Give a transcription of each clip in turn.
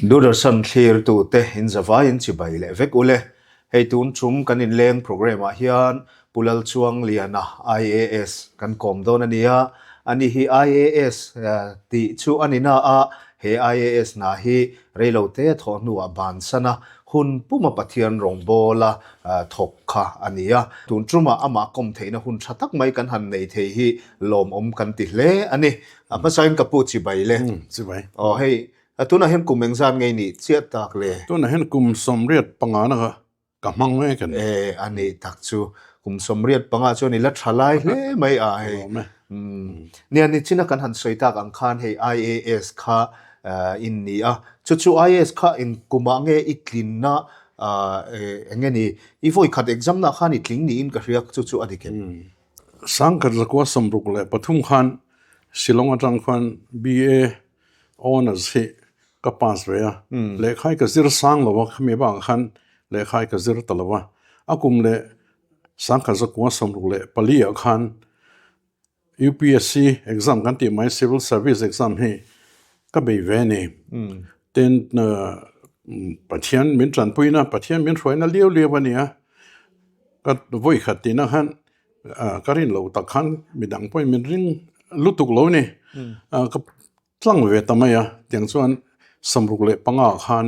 Doordarshan thlirtute in zavaiin chibai leh vek ule. Hei tun tum kan inleng programme ah hian Pu Lalchuangliana IAS kan kawm dawn a ni a. Ani hi IAS tih chu a ni na a, he IAS hna hi reilote a thawh hnuah bansan a, hun puma Pathian rawngbawla thawk kha a ni a. Tun tumah amah kawm theihna hun tha tak mai kan han nei thei hi lawmawm kan ti hle a ni. A hmasain ka pu chibai le. Chibai. Aw hei, tunah hian kum engzat ngei nih chiah tak le? Tunah hian kum 85 na kha ka hmang mek a ni. E, a nih tak chu. Kum 85 chuan i la tha lai hle mai a hei. Lawm e. Nia, nichina kan han sawi tak ang khan hei IAS kha in ni a. Chu chu IAS kha eng kumah nge i tlinna eng nge ni? I vawi khat exam na khan i tling niin ka hria chu chu a dik em? 1963 khan Shillong atang khan BA Honours hi ka pass ve a. Lehkha hi ka zir sang lo a, khami bakah khan lehkha hi ka zir ta lo a. A kum leh 1964 ah khan UPSC exam kan tih mai Civil Service exam hi ka bei ve a ni. Tin, Pathian min tanpuina, Pathian min hruaina liau liau a ni a. Ka vawi khat tihna khan ka rin loh tak khan midang pawhin min ring lutuk lo a ni. Ka Tlang ve ta mai a, tiang chuan 65 ah khan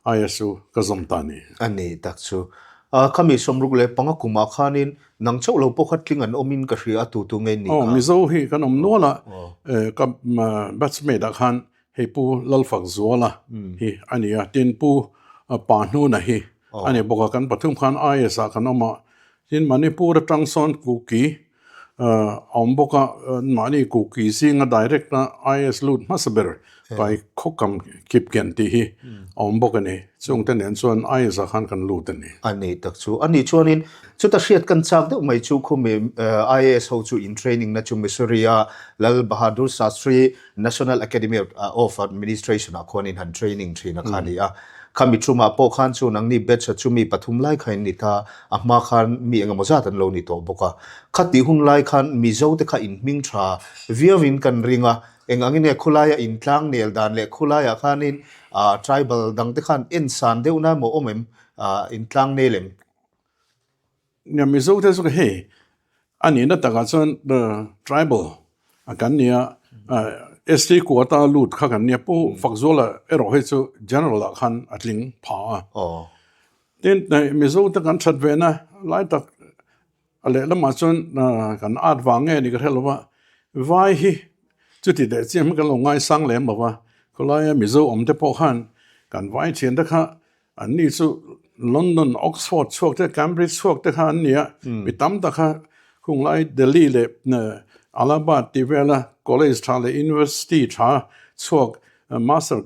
ISU ka zawm ta a ni. A ni tak chu. Khami 65 kumah khanin nang chauh lo pawh kha tling an awmin ka hria a, tu tu nge ni kha? Aw, Mizo hi kan awm nual a, ka batchmate ah khan hei Pu Lalfak Zuala hi a ni a, tin Pu Pa Hnuna hi a ni bawk a, kan pathum khan IS ah kan awm a, tin Manipur atang sawn Kuki A awm bawk a, mahni Kuki zinga direct a IAS lut hmasa ber kai khawkam kip ken tih hi a awm bawk a ni. Chungte nen chuan IAS ah khan kan lut a ni. A ni tak chu. A nih chuanin chuta hriat kan chak deuh mai chu khumi IAS ho chu in training na chu Missouri a Lal Bahadur Shastri National Academy of Administration ah khuan in han training thin a kha a ni a. Khami tumah pawh khan chu nangni batch a chu mi pathum lai kha in ni ta, a hma khan mi engemaw zat an lo ni tawh bawk a. Khatih hun lai khan Mizo te kha in hming tha viau in kan ring a, eng angin nge khulaia in tlang nel dan leh khulaiah khanin tribal dang te khan en san deuh na emaw awm em, in tlang nel em? Nia Mizo te chu hei a nihna takah chuan tribal a kan nia ST quota lut kha kan nia Pu Fakzuala erawh hei chu general ah khan a tling pha a. Tin Mizo te kan that ve na lai tak a lehlamah chuan kan at vang nge ni ka hre lo va vai hi chuti teh chiam hi kan lo ngaisang lem lo va khawlaia Mizo awm te pawh khan kan vai thian te kha An ni chu London, Oxford chhuak te, Cambridge chhuak te kha an ni a, mi tam tak kha khunglai Delhi leh Allahabad tih vela college tha leh university tha chhuak master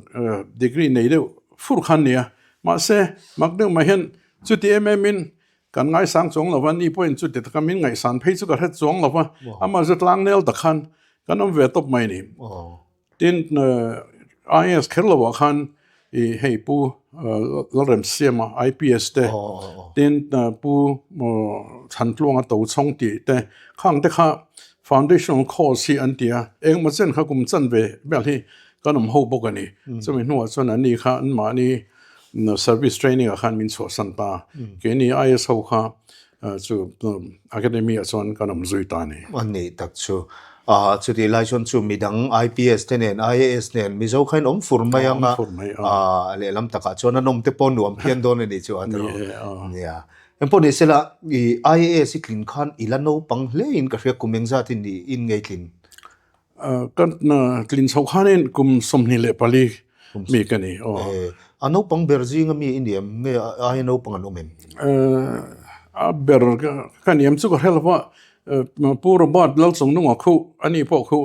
degree nei deuh fur kha an ni a. Mahse, mak deuh mai hian chuti em em in kan ngaisang chuang lo va, ni pawhin chuti taka min ngaihsan phei chu ka hre chuang lo va, amah chu tlangnel tak khan kan awm ve tawp mai a ni. Tin, IAS kher lo ah khan i hei Pu Lalremsiama IPS te, tin Pu Chhantluanga Tochhawng tih te khang te kha foundational course hi an ti a, engemaw chen kha kum chanve vel hi kan awm ho bawk a ni. Chumi hnuah chuan an ni kha anmahni service training ah khan min chhuahsan ta. Keini IAS ho kha Chu academy ah chuan kan awm zui ta a ni. A nih tak chu. A chutih lai chuan chu midang IPS te nen IAS nen Mizo kha in awm fur mai ang a. Awm fur mai a. A lehlam takah chuan an awm te pawh nuam phian dawn a nih chu a tiro. Ni e a. Nia. Engpawh ni sela i IAS i tlin khan i la naupang hle in ka hria kum engzat in i in ngei tlin? Ka tlin chho khanin kum 24 mi ka ni aw. A naupang ber zinga mi i ni em? Nge aia naupang an awm em? A ber ka ni em chu ka hre lo va, Pu Robert Lalchungnunga khu ani pawh khu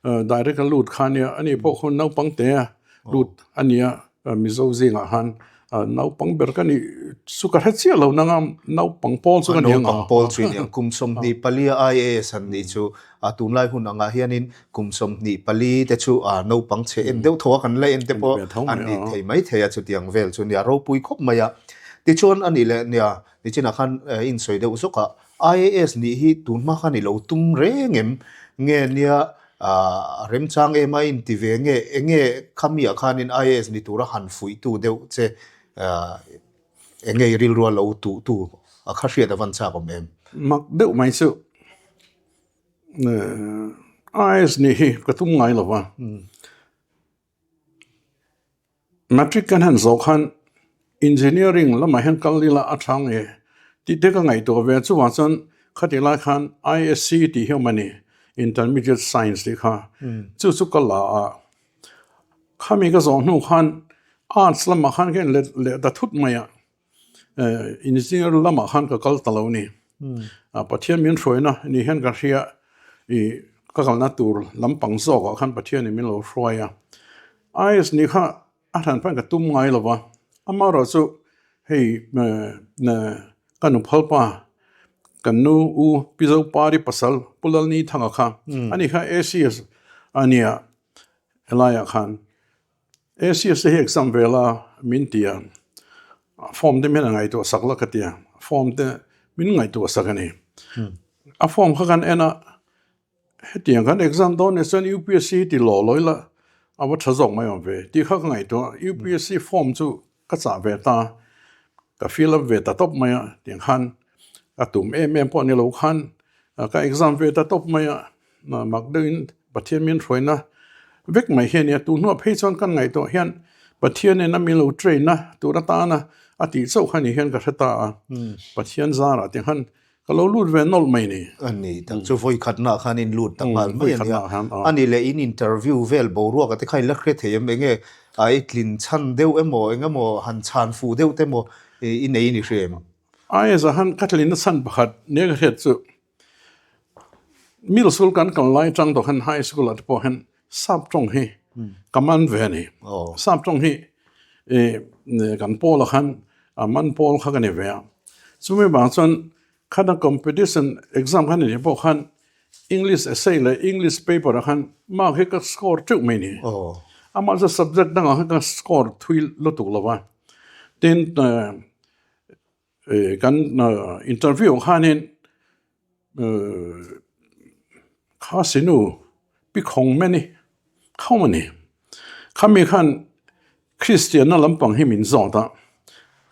direct a lut kha ania, ani pawh khu naupang te a lut a nia. Mizo zingah khan naupang ber ka nih chu ka hre chiah lo nanga naupang pawl chu ka ni ang a. Naupang pawl chu i ni ang. Kum 24 a IAS an nih chu a tunlai hun angah hianin kum 24 te chu naupang chhe en deuh tho a kan la en te pawh an ni thei mai thei a chutiang vel chu nia ropui khawp mai a. Tichuan a nih leh nia nichinah khan insawi deuh zawk a IAS nih hi tunhma khan i lo tum reng em nge nia. A remchang em a inti ve nge enge khami ah khanin IAS ni tura han fuihtu deuh che enge i rilrua lo tuh tu a kha hriat a van chak awm em? Mak deuh mai chu IAS nih hi ka tum ngai lo va. Matric kan han zawh khan engineering lamah hian kal ila a tha nge tih te ka ngaihtuah ve a, chuvang chuan khatih lai khan ISC tih hi awm a ni, Intermediate Science tih kha chu chu ka la a, khami ka zawh hnu khan Arts lamah khan ka inlet leh ta thut mai a. Engineer lamah khan ka kal ta lo ni. Pathian min hruaina ni hian ka hria i ka kalna tur lampang zawkah khan Pathianin min lo hruai a. IAS nih kha a hran pawhin ka tum ngai lo va, amaherawh chu hei ka nu phalpa kan nu u Pi Zopari pasal Pu Lalnithanga kha ani kha ACS a nia helaiah khan. ACS te hi exam ve la min ti a, form te min ngaihtuah sak la ka ti a, form te min ngaihtuah sak a ni. A form kha kan en a, hetiang kan exam dawn nih chuan UPSC hi ti lawh lawih la a va tha zawk mai awm ve tih kha ka ngaihtuah a, UPSC form chu ka chah ve ta, ka fill up ve ta tawp mai a, tiang khan ka tum em em pawh ni lo khan ka exam ve ta tawp mai a. Mak deuhin Pathian min hruaina vek mai hi a nia. Tun hnuah phei chuan kan ngaihtuah hian Pathianin a min lo train a tur atana a tih chauh kha ni hian ka hre ta a. Pathian zarah te khan ka lo lut ve nawlh mai ni. A ni tak chu vawi khatnaah khan in lut ta nghal mai a nia. A ni leh in interview vel boruak ah te kha in la hre thei em? Enge a i tlin chhan deuh emaw eng emaw han chhan fuh deuh te emaw i nei ni hre em? Aia zahan ka tlin chhan pakhat nia ka hriat chu Middle school kan kal lai atang tawh khan high school ah te pawh hian sap tawng hi ka man ve a ni. Sap tawng hi kan pawl ah khan a man pawl kha ka ni ve a. Chumi vang chuan khata competition exam kha ni leh pawh khan English essay leh English paper ah khan mark hi ka score teuh mai a ni. Amah chu subject dangah khan ka score thui lutuk lo va. Tin Kan interview khanin kha sinu pi khawng meni khawng a ni. Khami khan Kristianna lampang hi min zawt a,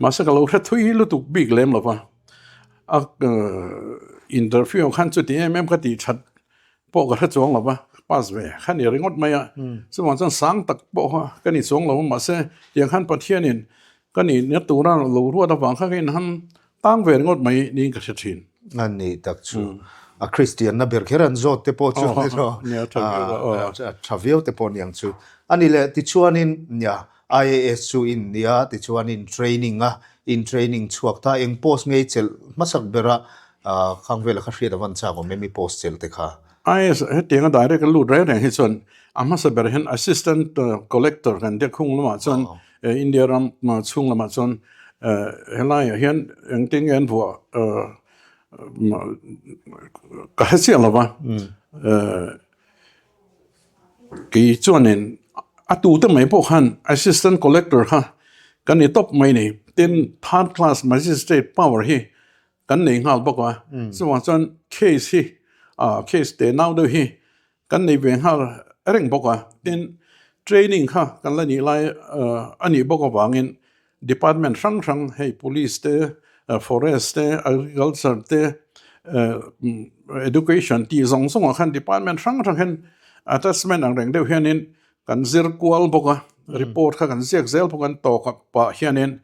mahse ka lo hre thui lutuk bik lem lo va. A interview khan chuti em em ka tih that pawh ka hre chuang lo va, pass ve kha ni ringawt mai a. Chuvang chuan sang tak pawh kha ka ni chuang lo a, mahse tiang khan Pathianin Ka nihna tura lo ruat avang kha ka inham tang ve ringawt mai niin ka hre thin. A nih tak chu. A Kristianna ber kher an zawt te pawh chu a tha viau te pawh niang chu. A ni leh tichuanin nia IAS chu in nia tichuanin training a in training chhuak ta eng post ngei chelh hmasak bera khang vela kha hriat avan chak awm em i post chelh te kha. IAS hetianga direct a lut reng reng hi chuan a hmasa ber hian Assistant Collector kan tia khung lamah chuan India ram chhung lamah chuan helaiah hian engtin nge an vuah ka hre chiah lo va, kei chuanin a tute mai pawh khan Assistant Collector kha kan ni tawp mai ni. Tin, third class magistrate power hi kan nei nghal bawk a, chuvang chuan case hi case te nau deuh hi kan nei ve nghal reng bawk a, tin training kha kan la nih lai a nih bawk avangin department hrang hrang hei police te forest te agriculture te education tih zawng zawng ah khan department hrang hrang hian attachment ang reng deuh hianin kan zir kual bawk a, report kha kan ziak zel bawk a, an tawk pah hianin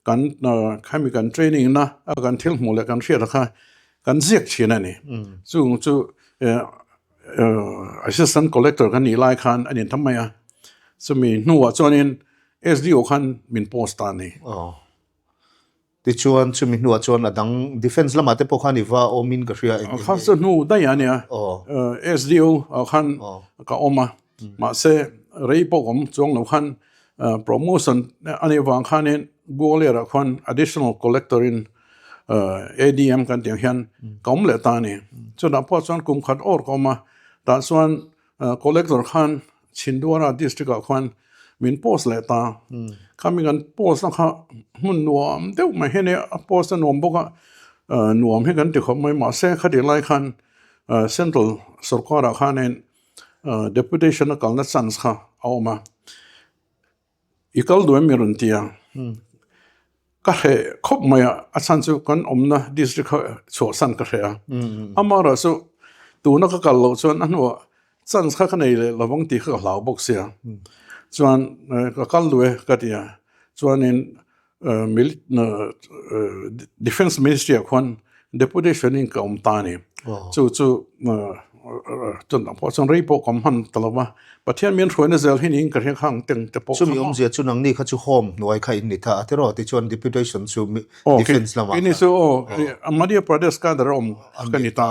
kan khami kan training na a kan thil hmuh leh kan hriat kha kan ziak thin a ni. Chung chu assistant collector kan nih lai khan a ni tham mai a, chumi hnuah chuanin SDO khan min post ta a ni. Tichuan chumi hnuah chuan a dang defence lamah te pawh khan i va awmin ka hria eng eng nge? Kha hnu daih a nia. SDO ah khan ka awm a, mahse rei pawh ka awm chuang lo khan promotion a nih vang khanin Gwalior ah khuan additional collector in ADM kan tih ang hian ka awm leh ta a ni. Chutah pawh chuan kum khat awr ka awm a, tah chuan Collector khan Chhindwara district ah khuan min post leh ta. Khami kan post na kha hmun nuam deuh mai hi a nia, a post a nuam bawk a, nuam hi kan ti khawp mai. Mahse khatih lai khan Central sorkar ah khanin. deputation a kalna chance kha a awm a, i kal duh em i rawn ti a, ka hreh khawp mai a, a chhan chu kan awmna district kha chhuahsan ka hreh a, amaherawh chu tuna ka kal loh chuan a hnuah chance kha ka nei leh lovang tih kha ka hlau bawk sia, chuan ka kal duh e ka ti a, chuanin Defence Ministry ah khuan deputation in ka awm ta a ni. Chu chu chundang pawh chuan rei pawh ka awm hman ta lo va, Pathian min hruaina zel hi niin ka hria kha ang teng te pawh. Chumi awmzia chu nangni kha chu home hnuai kha in ni ta a tiraw tichuan deputation chu Defence lamah khan. Keini chu aw Madhya Pradesh cadre a awm ka ni ta.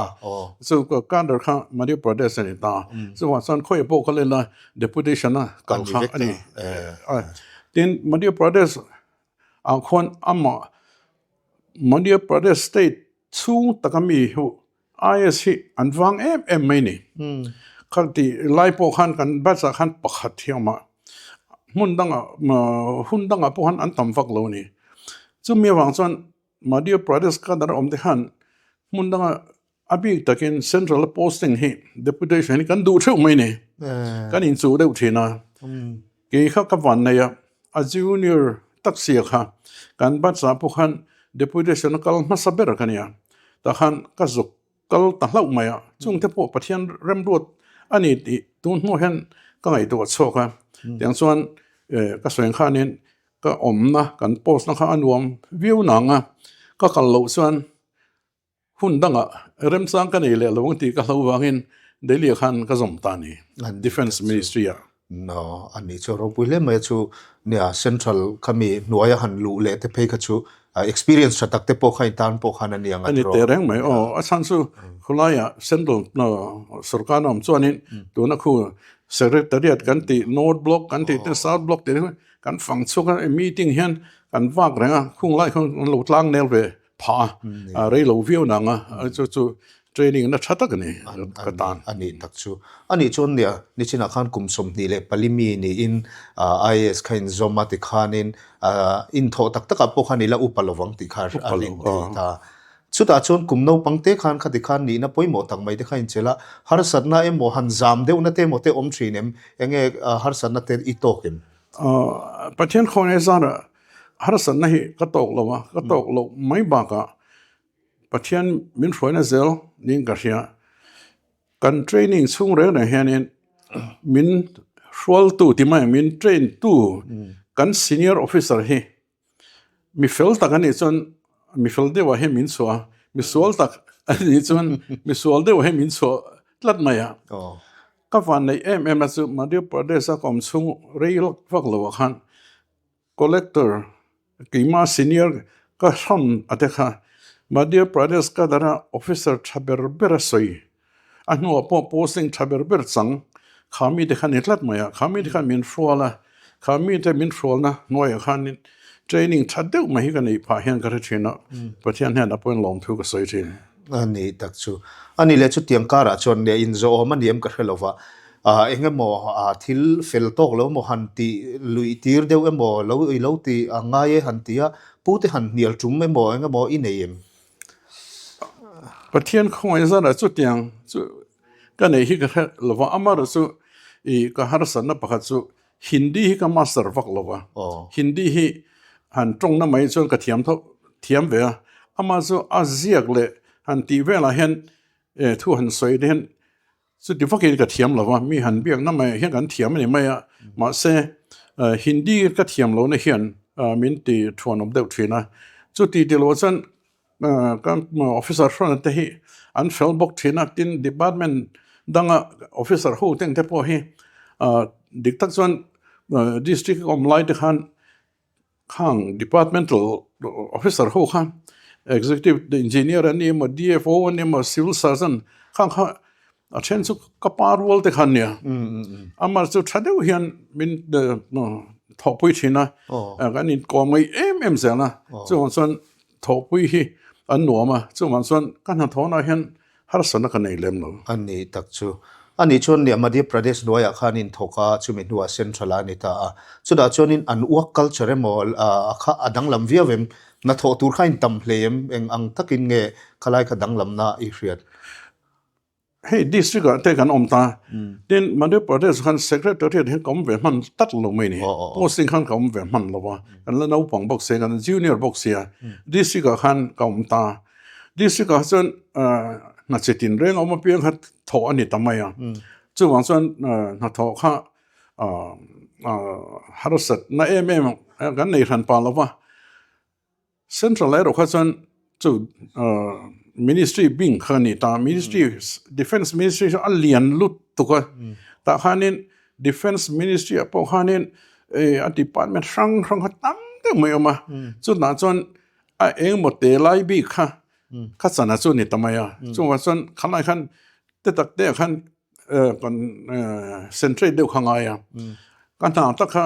Chu cadre kha Madhya Pradesh a ni ta. Chuvang chuan khawiah pawh ka len a deputation a kal kha a ni. Tin, Madhya Pradesh ah khuan amah Madhya Pradesh state chhung taka mi hu IAS hi an vang em em mai ni. Kha tih lai pawh khan kan batch ah khan pakhat hi a awm a, hmun dangah hun dangah pawh khan an tam vak lo a ni. Chumi avang chuan Madhya Pradesh cadre awm te khan hmun danga a bik takin central a posting hi deputation hi kan duh theuh mai ni. Kan inchuh deuh thin a. Kei kha ka van nei a, a junior tak sia kha kan batch ah pawh khan deputation a kal hmasa ber ka nia. Tah khan ka zuk kal ta hlauh mai a, chungte pawh Pathian remruat a ni tih tun hnuah hian ka ngaihtuah chhuak a. Tiang chuan ka sawi ang khanin ka awmna kan post na kha a nuam viau nang a, ka kal loh chuan hun dangah remchang ka nei leh lo ang tih ka hlo vangin Delhi ah khan ka zawm ta a ni, Defence Ministry ah. No, a nih chu ropui hle mai a chu nia Central kha mi hnuaia han luh leh te phei kha chu experience tha tak te pawh kha in tan pawh khan a ni ang a A ni teh reng mai aw, a chhan chu khulaiah Central sorkar a awm chuanin tuna khu Secretariat kan tih North Block kan tih te South Block tih te Kan fang chhuak a, meeting hian kan vak reng a, khung lai khan an lo tlang nel ve phah a, a rei lo viau nang a, chu chu training na tha tak a ni ka tan. A nih tak chu. A nih chuan nia, nichinah khan kum 24 mi niin IAS kha inzawm a tikhanin inthawh tak takah pawh khan i la upa lovang tih kha a ring thei ta. Chutah chuan kum naupang te khan khati khan nihna pawimawh tak mai te kha inchel a, harsatna emaw han zam deuhna te emaw te awm thin em? Enge harsatna te i tawk em? Pathian khawngaih zarah harsatna hi ka tawk lo a, ka tawk loh mai bakah Pathian min hruaina zel niin ka hria. Kan training chhung reng reng hianin min hrualtu ti mai min train tu kan senior officer hi Mi fel tak a nih chuan mi fel deuhah hian min chhuah a, mi sual tak a nih chuan mi sual deuhah hian min chhuah tlat mai a. Ka van neih em em a chu Madhya Pradesh a ka awm chhung rei lawk vak lo ah khan Collector keimah senior ka hran a te kha Madhya Pradesh ka dara officer tha ber ber a sawi A hnuah pawh posting tha ber ber chang kha mite kha ni tlat mai a, kha mite khan min hrual a, kha mite min hrualna hnuaiah khanin training tha deuh mai hi ka neih phah hian ka hre thin a, Pathian hian a pawhin lawmthu ka sawi thin. A ni tak chu. A ni leh chutiang karah chuan nia inzawhawm a ni em ka hre lo va, eng emaw thil fel tawk lo emaw han tih luih tir deuh emaw lo i lo ti a ngai e han ti a, pute han hnial tum emaw eng emaw i nei em? Pathian khawngaih zarah chutiang chu ka neih hi ka hre lo va, amaherawh chu ih ka harsatna pakhat chu Hindi hi ka master vak lo va, Hindi hi han tawngna mai chuan ka thiam tho thiam ve a, amah chu a ziak leh han tih velah hian thu han sawi te hian Chuti vakin ka thiam lo va, mi han biakna mai hian kan thiam a ni mai a, mahse Hindi ka thiam lohna hian min ti thuanawm deuh thin a. Chuti ti lo chuan kan officer hruaina te hi an fel bawk thin a, tin department danga officer ho te ang te pawh hi dik tak chuan district a awm lai te khan Khang departmental officer ho kha executive engineer an ni emaw DFO an ni emaw civil surgeon khang kha a then chu ka pa rual te khan nia amah chu tha deuh hian min thawhpui thin a kan inkawm ngaih em em zel a chuvang chuan thawhpui hi an nuam a chuvang chuan ka hnathawhna hian Harsatna ka nei lem lo. A ni tak chu. A nih chuan nia Madhya Pradesh hnuaiah khan in thawk a, chumi hnuah Central ah a ni ta a. Chutah chuanin an work culture emaw a kha a danglam viau em? Hnathawh tur kha in tam hle em? Eng ang takin nge khalai kha danglamna i hriat? Hei district ah te kan awm ta, tin Madhya Pradesh khan secretariat hian ka awm ve hman tlat lo mai ni, posting khan ka awm ve hman lo a, kan la naupang bawk sia, kan junior bawk sia, district ah khan ka awm ta. District ah chuan hna chi tin reng a awm apiang kha thawh a ni ta mai a, chuvang chuan hnathawh kha harsatna em em kan nei hran pah lo va. Central erawh kha chuan chu ministry bing kha a ni ta, ministry defence ministry chu a lian lut tuk a, tah khanin defence ministry ah pawh khanin a department hrang hrang kha tam deuh mai a awm a, chutah chuan a engemaw te lai bik kha kha chana chu a ni ta mai a, chuvang chuan khalai khan te tak te ah khan kan centrate deuh kha ngai a, ka hna tak kha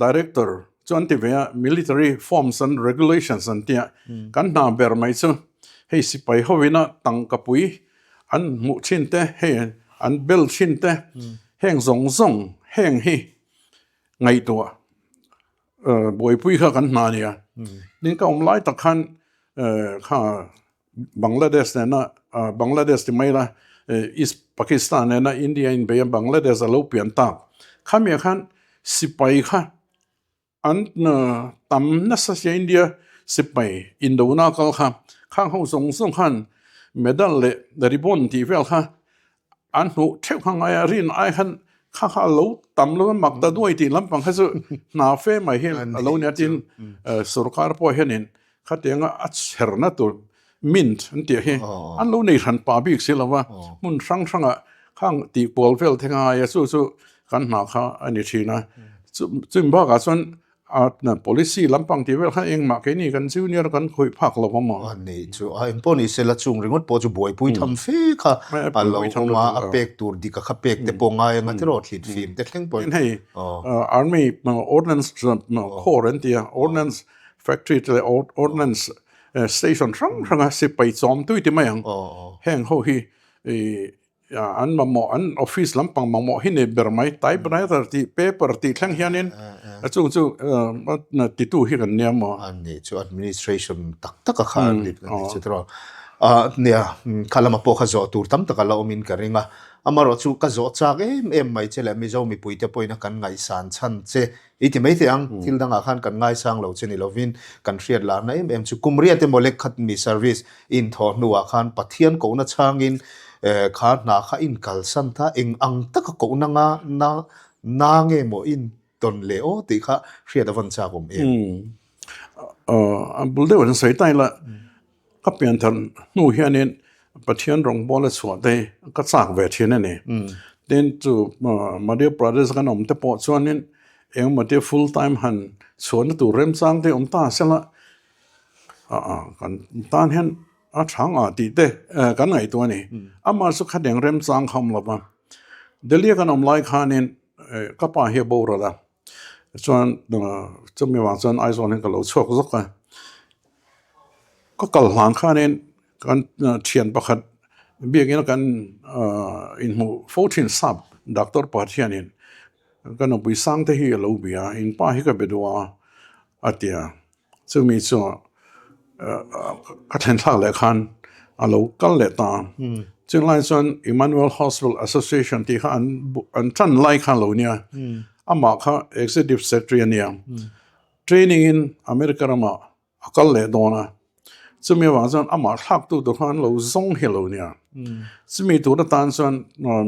Director chu an ti ve a, Military Forms and Regulations an ti a, kan hna ber mai chu hei sipai hovina tangkapui an hmuh thin te, hei an bel thin te, heng zawng zawng heng hi ngaihtuah buaipui kha kan hna a ni a. Tin ka awm lai tak khan kha Bangladesh nena Bangladesh ti mai la East Pakistan nena India in bei a Bangladesh a lo pian tak khami ah khan sipai kha an tam nasa sia India sipai indona kal kha khang ho zawng zawng khan medal leh ribbon tih vel kha an hmuh theuh kha ngai a rin ai khan kha kha a lo tam lo a mak ta duai tih lampang kha chu hna fe mai hi a lo nia tin sorkar pawh hianin khatianga a chherna tur mint an tih hi an lo nei hran pah bik si lo va hmun hrang hrangah khang tih kual vel te ngai a chu chu kan hna kha a ni thin a chumi bakah chuan A policy lampang tih vel kha engmah keini kan junior kan khawih phak lo ang maw? A nih chu a engpawh ni sela chung ringawt pawh chu buaipui tham fe kha a lo awm a, a pek tur dik a kha pek te pawh ngai anga tiraw thlit fim te thleng pawhin. Tin hei Army Ordnance Corps an ti a, Ordnance Factory te leh Ordnance Station hrang hranga sipai chawm tui ti mai ang heng ho hi An mamawh, an office lampang mamawh hi nei ber mai, typewriter tih, paper tih thleng hianin a chung chu titu hi kan nia maw? A nih chu administration tak tak a kha an ni et cetera. Nia, kha lama pawh kha zawh tur tam tak a la awmin ka ring a. Amaherawhchu ka zawh chak em em mai che leh Mizo mipuite pawhin a kan ngaihsan chhan che I ti mai thei ang, thil dangah khan kan ngaisang lo che ni lovin kan hriat larna em em chu kum riat emaw lek khat mi service in thawh hnuah khan Pathian kohna chhangin kha hna kha in kalsan ta eng ang taka kohna nga na na nge maw in tawn leh aw tih kha hriat a vawn chak awm em? A bul deuh an sawi ta ila Ka pianthar hnu hianin Pathian rawngbawla chhuah te ka chak ve thin a ni. Tin chu Madhya Pradesh kan awm te pawh chuanin engemaw te full time han chhuahna tur remchang te awm ta sela kan tan hian a tha ngah tih te kan ngaihtuah a ni. Amah chu khatiang remchang kha awm lo va. Delhi a kan awm lai khanin ka pa hi a boral a. Chuan chumi vang chuan Aizawl hian ka lo chhuak zawk a, ka kal hlan khanin kan thian pakhat biakin kan inhmuh fo thin sap doctor pakhat hianin ka nupui sang te hi a lo bia a, in pa hi ka be duh a a ti a. Chumi chu ka thlen thlak leh khan a lo kal leh ta a. Chulai chuan Emmanuel Hospital Association tih kha an an tan lai kha lo nia. Amah kha Executive Secretary a nia. Training in America ramah a kal leh dawn a. Chumi avang chuan amah thlak tu tur kha an lo zawng hi lo nia. Chumi tur atan chuan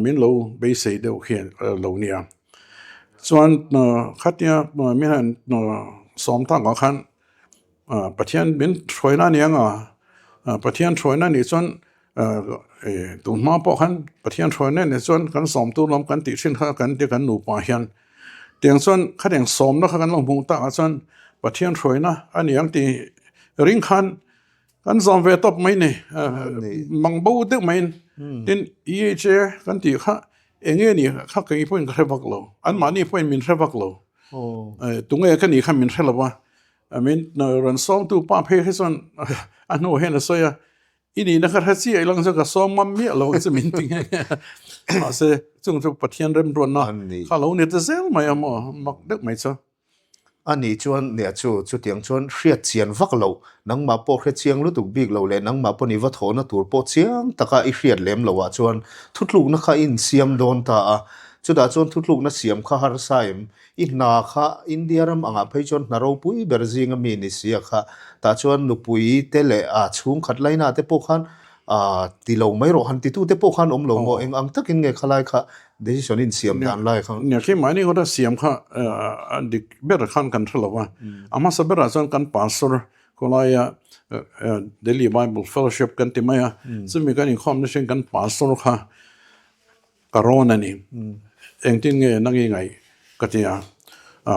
min lo beisei deuh hi lo nia. Chuan khatia min han sawm tak ah khan Pathian min hruaina a ni ang a, Pathian hruaina nih chuan tun hma pawh khan Pathian hruaina nih chuan kan sawm tur lam kan tih thin kha kan ti kan nupa hian. Tiang chuan khatiang sawmna kha kan lo hmuh tak ah chuan Pathian hruaina a ni ang tih ring khan Kan zawm ve tawp mai ni, mang bo deuh maiin tin EHA kan tih kha eng nge ni kha kei pawhin ka hre vak lo, anmahni pawhin min hre vak lo, tunge ka nih kha min hre lo va, min rawn sawmtu pa phei hi chuan a hnuah hian a sawi a, i nihna kha hre chiah ila chuan ka sawm ngam miah lo ang che min ti nghe nghe a, mahse chung chu Pathian remruatna kha lo ni ta zel mai a maw mak deuh mai chu. A nih chuan nia chu, chutiang chuan hriat chian vak loh, nangmah pawh hre chiang lutuk bik lo leh nangmah pawn i va thawhna tur pawh chiang taka i hriat lem loh ah chuan thutlukna kha i insiam dawn ta a. Chutah chuan thutlukna siam kha harsa em? I hna kha India ram angah phei chuan hna ropui ber zinga mi ni sia kha. Tah chuan nupui te leh a chhungkhat laina te pawh khan ti lo mai rawh han titu te pawh khan awm lo maw? Eng ang takin nge khalai kha decision in siam dan lai kha? Nia khi mahni ngawta siam kha a dik ber khan kan hre lo a. A hmasa berah chuan kan pastor khawlaia Delhi Bible Fellowship kan ti mai a, chumi kan inkhawm na hring kan pastor kha ka rawn a ni. Engtin nge nang i ngaih ka ti a,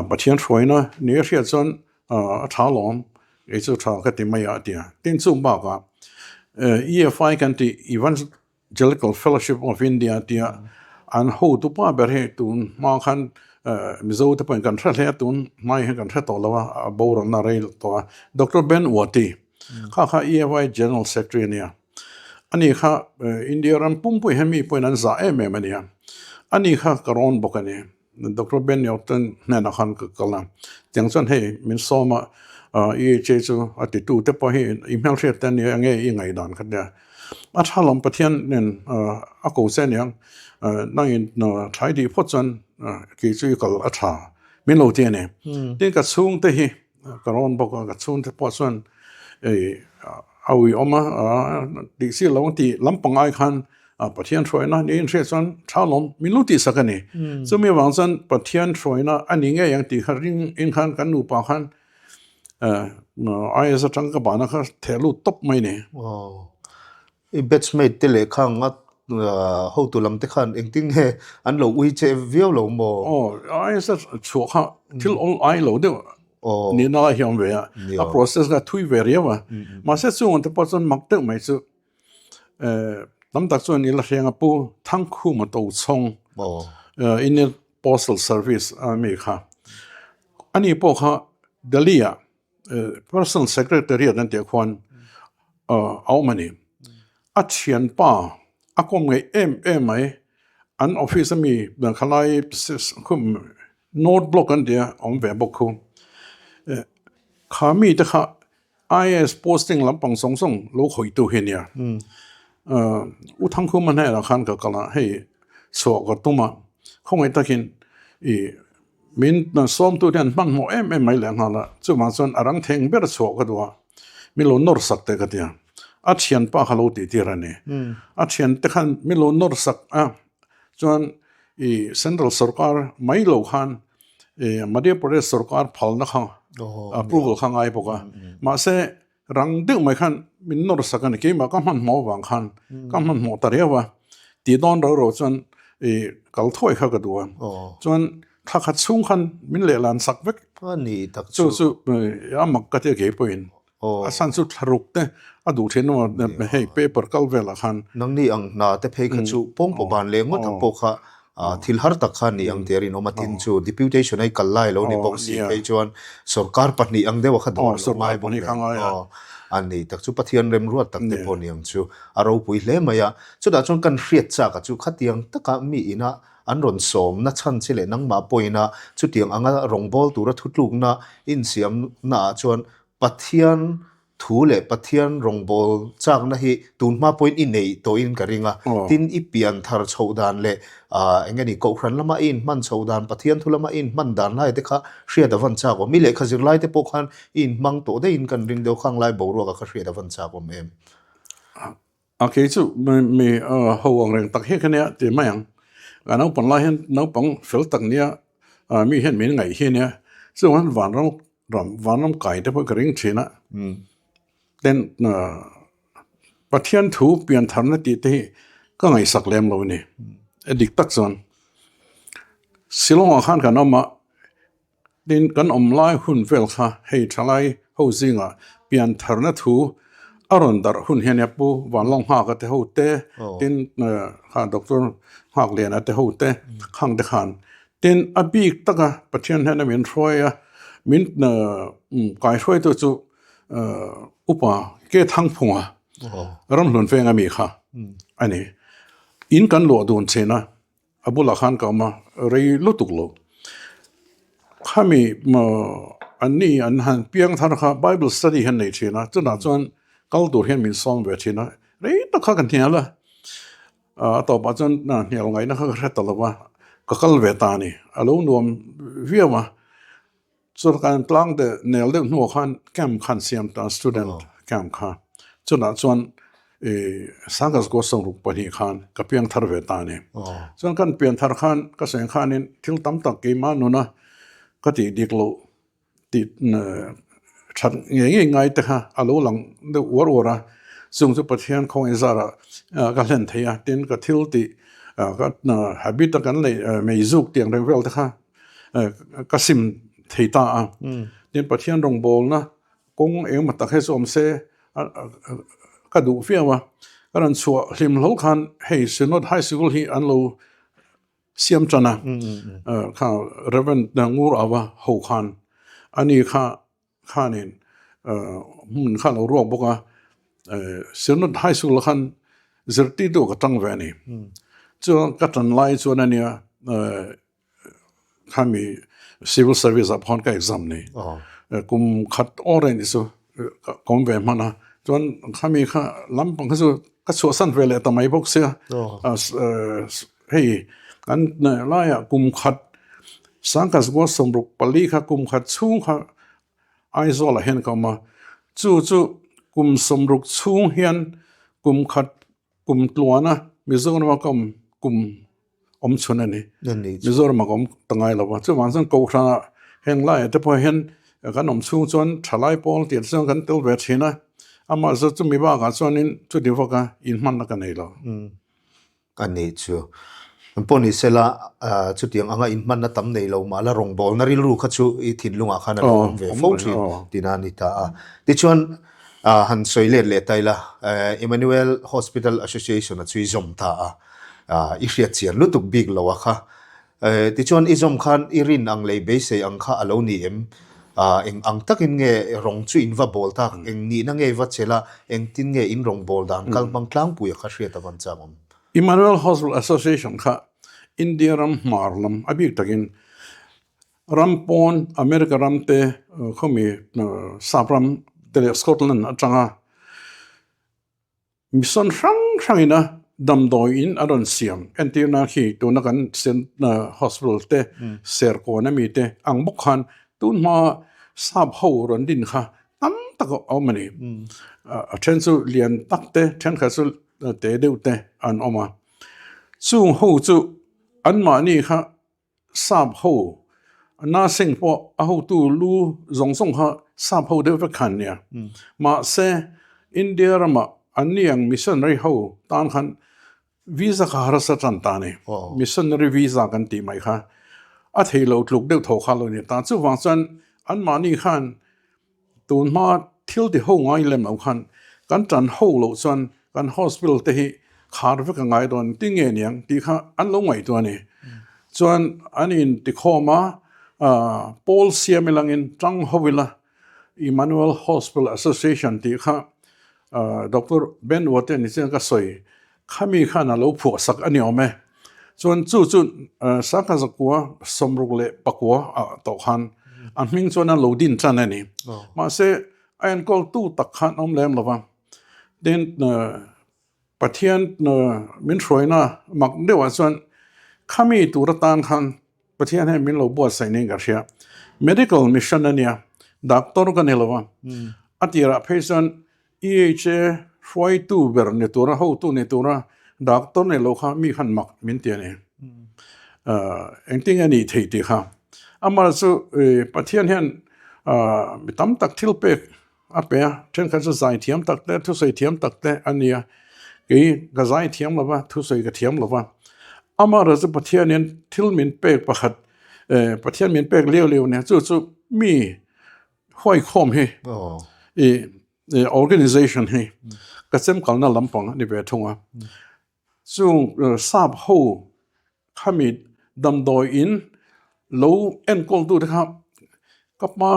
Pathian hruaina ni a hriat chuan A tha lawm, kei chu tha ka ti mai a a ti a. Tin chung bakah EFI kan tih Evangelical Fellowship of India tia an hotu pa ber hi tun hma khan Mizo te pawhin kan hre hle a, tun hmai hian kan hre tawh lo a, a boralna rei tawh a. Doctor Ben Uati kha kha EFI General Secretary a nia. Ani kha India ram pumpui hian mi pawhin an zah em em a nia. Ani kha ka rawn bawk a ni. Doctor Ben Yorton hnenah khan ka kal a, tiang chuan hei min sawm a, EHA chu a titu te pawh hi i hmelhriat te ania enge i ngaihdan kha tia. A tha lawm Pathian nen a ko che aniang, nangin thlai dih phawt chuan kei chu i kal a tha min lo ti a ni. Tin ka chhungte hi ka rawn bawk a, ka chhungte pawh chuan a uiawm a, tih si lo tih lampang ai khan Pathian hruaina niin hriat chuan tha lawm min lo tihsak a ni. Chumi avang chuan Pathian hruaina a ni ngei ang tih kha ring in khan kan nupa khan IS atang ka bahna kha theh lut tawp mai ni. I batchmate te leh khang a hotu lam te khan engtin nge an lo ui che viau lo maw? Aw, IS a chhuah kha thil awl ai lo deuh nihna lai hi a awm ve a, a process kha thui ve riau a. Mahse chung te pawh chuan mak deuh mai chu Tam tak chuan i la hreng a pu Thangkhuma Tochhawng Indian Postal Service a mi kha. Ani pawh kha Delhi ah Personal Secretary an tih khuan a awm a ni. A thianpa a kawm ngeih em em mai an office ami khalai North Block an tia awm ve bawk khu. Kha mite kha IAS posting lampang zawng zawng lo khawihtu hi a nia. U Thangkhuma hnenah khan ka kal a, hei chhuah ka tum a, khawngaih takin i min sawmtu te an hmanhmawh em em mai leh nghal a, chuvang chuan a rang theng ber chhuah ka duh a, min lo nawr sak teh ka ti a, a thianpa kha lo tih tir a ni. A thiante khan min lo nawr sak a, chuan i central sorkar mai lo khan Madhya Pradesh sorkar phalna kha approval kha ngai bawk a, mahse rang deuh mai khan min nawr sak a ni, keimah ka hmanhmawh avang khan ka hmanhmawh ta riau a, tih dawn ro ro chuan i kal thuai kha ka duh a, chuan thla khat chhung khan min lehlan sak vek, chu chu a mak ka tia keipawhin. A san chu thlaruk te a duh thin a hei paper kal velah khan. Nangni ang hna te phei kha chu pawngpaw ban leh ngawt ang pawh kha thil har tak kha ni ang tih a rinawm a, tin chu deputation a i kal lai lo ni bawk si phei chuan sorkar pahnih ang deuh a kha dawn lo ngai bawk nen a ni tak chu Pathian remruat tak te pawh ni ang chu a ropui hle mai a. Chutah chuan kan hriat chak a chu khatiang taka mi ina an rawn sawmna chhan che leh nangmah pawhin a chutiang anga rawngbâwl tura thutlukna insiamnaah chuan Pathian thu leh Pathian rawngbâwl châkna hi tun hma pawhin i neih tawhin ka ring a. Tin, i pian thar chhoh dan leh eng nge ni, Kohhran lama i inhman chhoh dan, Pathian thu lama i inhman dan lai te kha hriat a van châk awm. I lehkha zirlai te pawh khan i inhmang tawh daihin kan ring deuh khang lai boruaka kha hriat a van châk awm em? A kei chu mi ho ang reng tak hi ka nia ti mai ang. Ka naupang lai hian naupang fel tak nia mi hian min ngaih hi ania. Chuvang hian vanram ram vanram kai te pawh ka ring thin a. Ten Pathian thu pian tharna tih te hi ka ngaihsak lem lo a ni. A dik tak chuan Shillong ah khan kan awm a. Tin, kan awm lai hun vel kha hei thalai ho zingah pian tharna thu a rawn darh hun hian nia Pu Vanlawng Nghaka te ho te, tin kha Doctor Nghakliana te ho te khang te khan tin a bik taka Pathian hnena min hruai a, min kaihruaitu chu Upa Ke Thangphunga Ramhlun Venga mi kha a ni. In kan luah dun thin a. A bulah khan ka awm a, rei lutuk lo. Khami an ni an han piang thar kha Bible study hian nei thin a, chutah chuan kal tur hian min sawm ve thin a, rei tak kha ka hnial a, a tawpah chuan hnial ngaihna kha ka hre ta lo va, ka kal ve ta a ni, a lo nuam viau a. Chuan kan tlang deuh nel deuh hnuah khan camp khan siam ta student camp kha chutah chuan ih Sangha Zakua Sawmruk pahnih khan ka piang thar ve ta a ni. Chuan kan pian thar khan ka seng khanin thil tam tak keimah nuna ka tih dik loh tih that ngei ngei ngai te kha a lo lang deuh uar uar a, chung chu Pathian khawngaih zarah ka hlen thei a, tin ka thil tih ka habit a kan neih meizuk tih ang reng vel te kha ka sim thei ta a, tin Pathian rawngbawlna kawng engemaw tak hi chu awm se ka duh viau a, ka rawn chhuah hlim hlawl khan hei Synod High Sikul hi an lo siam tan a, kha Reverend Ngur Ava ho khan ani kha khanin hmun kha lo ruak bawk a, Synod High School khan zirtirtu ka tang ve a ni. Chuan ka tan lai chuan a nia khami civil service ah pawh khan ka exam ni. Kum khat awr a nih chu ka awm ve hman a, chuan khami kha lampang kha chu ka chhuahsan ve leh ta mai bawk sia. Hei kan laiah kum khat Sangkhat Zakua 64 kha kum khat chhung kha Aizawlah hian ka awm a, chu chu kum 60 chhung hian kum khat kum tluana Mizorama ka awm kum awm chhun a ni. Mizorama ka awm ta ngai lo va, chuvang chuan Kohhranah heng laiah te pawh hian kan awm chhung chuan thalai pawl tih te chuan kan tel ve thin a, amah zawk chumi bakah chuanin chuti vaka inhmanna ka nei lo. A nih chu. An pawh ni sela, chutiang anga inhmanna tam nei lo mah la rawngbawlna rilru kha chu i thinlungah khan a lo awm ve fo thin tina a ni ta a. Tichuan, han sawi let leh ta ila, Emmanuel Hospital Association a chu i zawm ta a, i hriat chian lutuk bik lo a kha. Tichuan, i zawm khan i rin ang leh i beisei ang kha a lo ni em? Eng ang takin nge rawng chu in va bawl tak? Eng nihna nge i va chelh a? Engtin nge in rawng bawl dan kal hmang tlangpui a kha hriat a van chang awm? Emmanuel Hospital Association kha India ram hmar lam a bik takin ram pawn America ram te khawmi sap ram te leh Scotland atanga Mission hrang hrangin a damdawi in a rawn siam entirna khi tuna kan hospital te Serkawn ami te ang bawk khan tun hma sap ho rawn din kha tam tak a awm a ni. A then chu lian tak te thenkhat chu te deuh te an awm a. Chung ho chu anmahni kha Sap ho nursing pawh a hotu lu zawng zawng kha sap ho deuh vek khan nia. Mahse India ramah an ni ang missionary ho tan khan visa kha harsa tan ta a ni. Missionary visa kan tih mai kha a thei lo tluk deuh tho kha lo ni ta. Chuvang chuan anmahni khan Tun hma thil ti ho ngai lem lo khan kan tan ho loh chuan kan hospital te hi khar vek a ngai dawn ti nge niang tih kha an lo ngaihtuah a ni. Chuan an in tikhawm a, pawl siam ilangin tang ho ila Emmanuel Hospital Association tih kha Doctor Ben Watte ni chian ka sawi Khami khan a lo phuah sak a ni awm e. Chuan chu chu Sangha zakua 69 ah tawh khan a hming chuan a lo din tan a ni. Mahse a enkawl tu tak khan awm lem lo va. Tin Pathian min hruaina mak deuhah chuan khami tur atan khan Pathian hian min lo buatsaih niin ka hria. Medical mission a nia, doctor ka ni lo va. A tirah phei chuan EHA hruaitu ber ni tura, hotu ni tura doctor ni lo kha mi khan mak min ti a ni. Engtin nge nih theih tih kha. Amah chu Pathian hian mi tam tak thil pek a pe a, thenkhat chu zai thiam tak te, thusawi thiam tak te a ni a. Kei ka zai thiam lo va, thusawi ka thiam lo va. Amaherawhchu chu Pathian hian thil min pek pakhat, Pathian min pek leu leu nia, chu chu mi huaikhawm hi i organization hi ka chemkalna lampang a ni ve thung a. Chung sap ho khami damdawi in lo enkawl tu te kha ka pa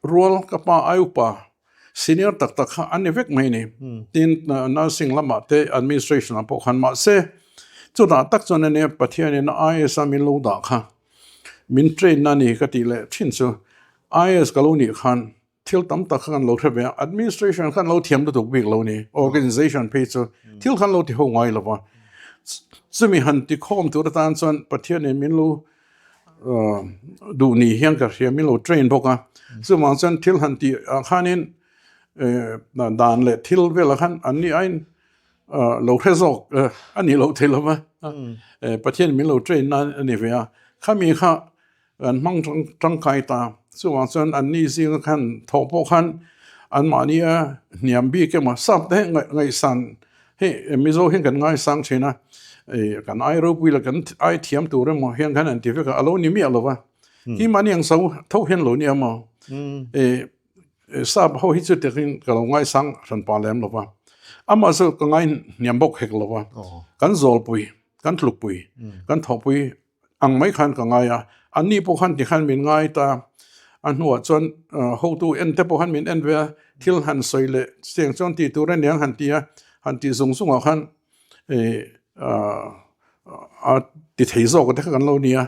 rual ka pa ai upa senior tak tak kha an ni vek mai a ni. Tin nursing lamah te administration ah pawh khan mahse chutah tak chuan ania Pathianin IAS a min lo dah kha min train na a ni ka tih leh thin chu. IAS ka lo nih khan thil tam tak kha kan lo hre ve a, administration khan lo thiam lutuk bik lo ni, organization phei chu thil khan lo ti ho ngai lo va. Chumi han ti khawm tur atan chuan Pathianin min lo duh ni hian ka hria, min lo train bawk a. Chuvang chuan thil han tih ah khanin dan leh thil velah khan an ni aiin lo hre zawk a nih loh thei lo va, Pathianin min lo train nan a ni ve a. Khami kha An hmang tangkai ta. Chuvang chuan anni zinga khan thawh pawh khan anmahni a hniam bik emaw sap te ngaihsan hei Mizo hian kan ngaisang thin a, kan ai ropui leh kan ai thiam tur emaw hian khan an ti vek a, a lo ni miah lo va. Hi mahni ang so tho hian lo nia maw? Sap ho hi chu takin ka lo ngaisang hran pah lem lo va. Amah chu ka ngai hniam bawk hek lo va. Kan zawlpui, kan tlukpui, kan thawhpui Ang mai khan ka ngai a, anni pawh khan tikhan min ngai ta. A hnuah chuan hotu en te pawh khan min en ve a, thil han sawi leh cheng chuan tih tur aniang han ti a, han tih zung zungah khan a ti thei zawk te kha kan lo ni a,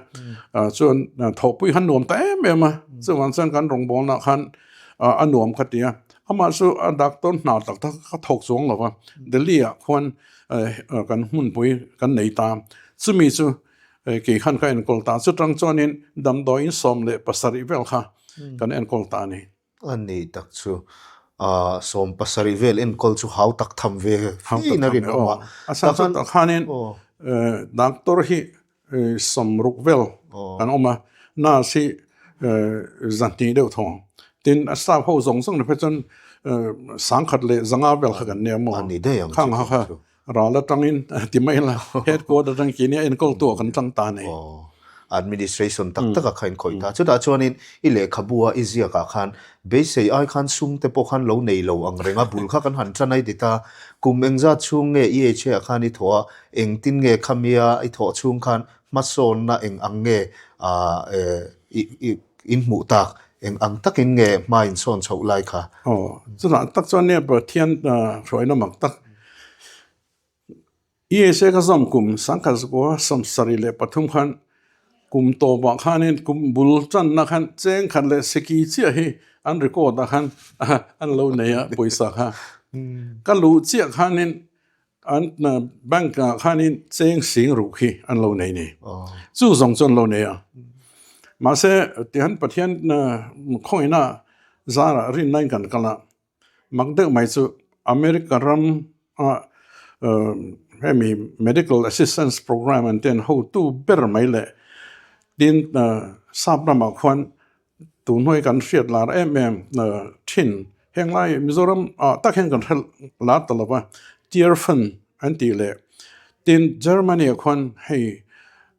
chuan thawhpui khan nuam ta em em a, chuvang chuan kan rawngbawlnaah khan a nuam ka ti a. Amah chu a doctor hna tak tak ka thawk chuang lo va, Delhi ah khuan kan hmunpui kan nei ta, chumi chu Kei khan ka enkawl ta chutang chuanin damdawiin 17 vel kha kan enkawl ta a ni. A ni tak chu 17 vel enkawl chu hau tak tham ve fiin a rinawm a. A chhan chu tah khanin doctor hi 60 vel kan awm a, nurse hi 200 deuh thawng. Tin a staff ho zawng zawng ni phei chuan 1500 vel kha kan nia maw? Khang kha kha Ral atangin ti mai la, headquarter atang khi nia enkawl tu ah kan tang ta a ni. Aw, administration tak tak ah kha in khawih ta. Chutah chuanin i lehkhabu a i ziak ah khan beisei ai khan sum te pawh khan lo nei lo ang reng a, bul kha kan han tan ai dit a, kum engzat chhung nge EHA ah khan i thawh a, engtin nge khamia i thawh chhung khan hmasawnna eng ang nge i in hmuh tak, eng ang takin nge hma in sawn chhoh lai kha? Aw, chutah tak chuan nia Pathian hruaina mak tak ESA ka zawm kum sangkhat zakua 73 khan kum tawpah khanin kum bul tanna khan cheng khat leh seki chiah hi an record ah khan an lo nei a pawisa kha. Ka luh chiah khanin An bank ah khanin cheng sing ruh khi an lo nei ni. Chu zawng chu an lo nei a. Mahse tihan Pathian khawngina zarah rinna in kan kal a. Mak deuh mai chu America ram ah hemi medical assistance program an ten hotu ber mai leh tin sap ramah khuan Tunhnuai kan hriat lar em em thin. Heng lai Mizoram ah tak hian kan hre lar ta lo va, Tear Fund an tih leh tin Germany ah khuan hei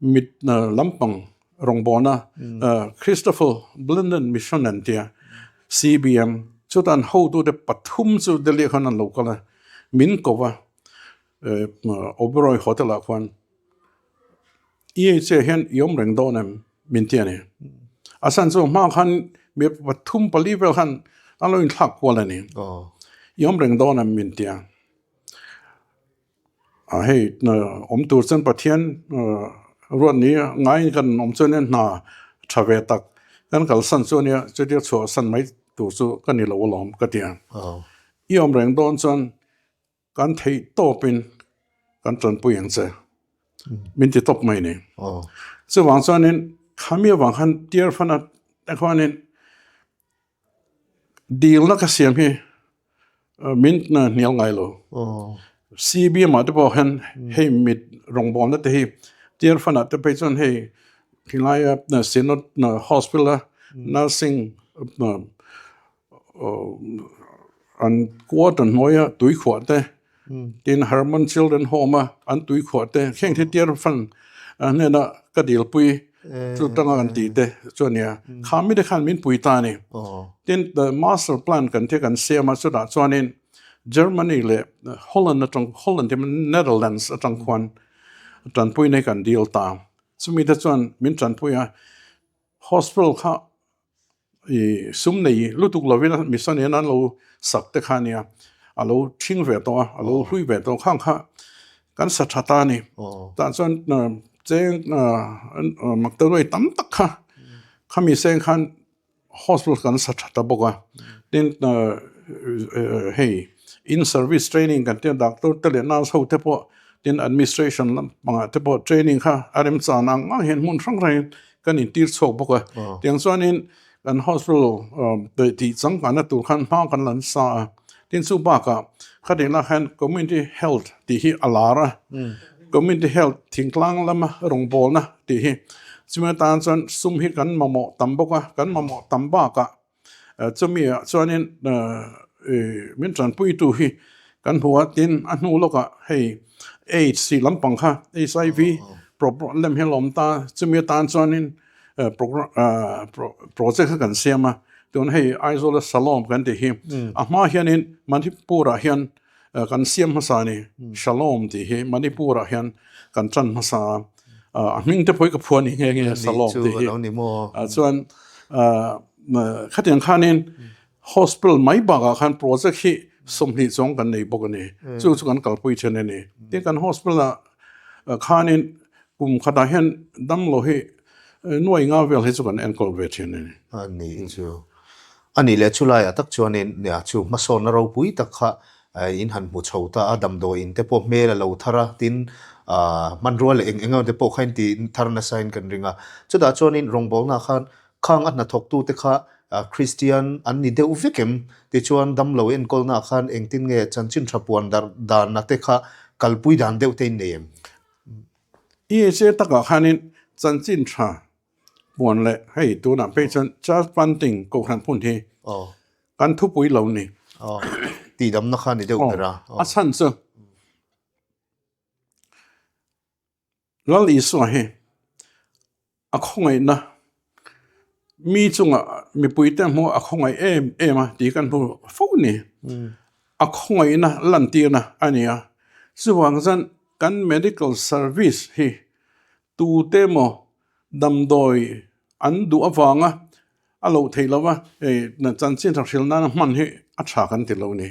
mit lampang rawngbawlna Christoffel Blinden Mission an tia, CBM, chuta an hotute pathum chu Delhi ah khan an lo kal a, min ko va Oberoi Hotel ah khuan EHA hian i awm reng dawn em min ti a ni. A chhan chu hma khan mi pathum pali vel khan an lo inthlak kual a ni. I awm reng dawn em min ti a. A hei awm tur chuan Pathian ruat ni ngaiin kan awm chuan hna tha ve tak kan kalsan chu a nia chutia chhuahsan mai tur chu ka ni lo alawm ka ti a. I awm reng dawn chuan Kan theih tawpin kan tanpui ang che, min ti tawp mai ni. Chuvang chuanin khami avang khan tiar fana te khuanin dilna ka siam hi min hnial ngai lo. CBM ah te pawh hian hei mit rawngbawlna te hi tiar fana te phei chuan hei khilai a Synod Hospital a nursing An quarter hnuaia tui khuah te tin Hermon Children Home a an tui khuah te kheng thi tiar fan hnena ka dilpui chu tanga kan tih te chu a nia. Kha mite khan min pui ta a ni. Tin master plan kan thil kan siam a chutah chuanin Germany leh Holland atang Holland te Netherlands atang khuan tanpui nei kan dil ta. Chumi te chuan min tanpui a hospital kha I sum nei lutuk lovin a mission hian an lo sak te kha ania, a lo thing ve tawh a, a lo hlui ve tawh khang kha kan sa tha ta a ni. Tah chuan cheng maktaruai tam tak kha khami seng khan Hospital kan sa tha ta bawk a, tin hei in service training kan tia doctor te leh nurse ho te pawh tin administration lampangah te pawh training kha a remchan ang ang hian hmun hrang hrangin kan intir chhuak bawk a, tiang chuanin kan hospital tih changkanna tur khan hma kan la nasa a, tin chu bakah khatih lah khan community health tih hi a lar a, community health thingtlang lama rawngbawlna tih hi chumi atan chuan sum hi kan mamawh tam bawk a, kan mamawh tam bakah chumi ah chuanin min tanpuitu hi kan hmu a, tin a hnu lawkah hei aids tih lampang kha HIV problem hi a la awm ta, chumi atan chuanin project kha kan siam a, tun hei Aizawl a Shalom kan tih hi a hma hianin Manipur ah hian kan siam hmasa a ni, Shalom tih hi Manipur ah hian kan tan hmasa a, a hming te pawh hi ka phuah ni nghe nghe Shalom tih hi chuan khatiang khanin hospital mai bakah khan project hi 20 chuang kan nei bawk a ni, chu chu kan kalpui then a ni. Tin kan hospital ah khanin Kum khatah hian damlo hi nuai nga vel hi chu kan enkawl ve thin a ni. A ni chu. A nih leh chulaiah tak chuanin nia chu hmasawnna ropui tak kha in han hmu chho ta a, damdawi in te pawh hmel a lo thar a, tin hmanrua leh eng eng emaw te pawh kha in ti thar nasa in kan ring a. Chutah chuanin rawngbawlnaah khan khang a hnathawktute kha Kristian an ni deuh vek em? Tichuan damlo enkawlnaah khan engtin nge chanchin tha puan darh danna te kha kalpui dan deuh te in nei em? EHA takah khanin chanchin tha puan leh hei tunah phei chuan church planting kohhran hmun hi kan thupui lo ni. Tihdamna kha ni deuh ber a. A chhan chu Lal Isua hi A khawngaihna, Mi chunga mipuite hmuh a khawngaih em em a tih kan hmu fo ni. A khawngaihna lantirna a ni a. Chuvang chuan kan medical service hi tute emaw damdawi an duh avanga a loh theih lo va, hei chanchin hrilh nana hman hi a tha kan ti lo ni.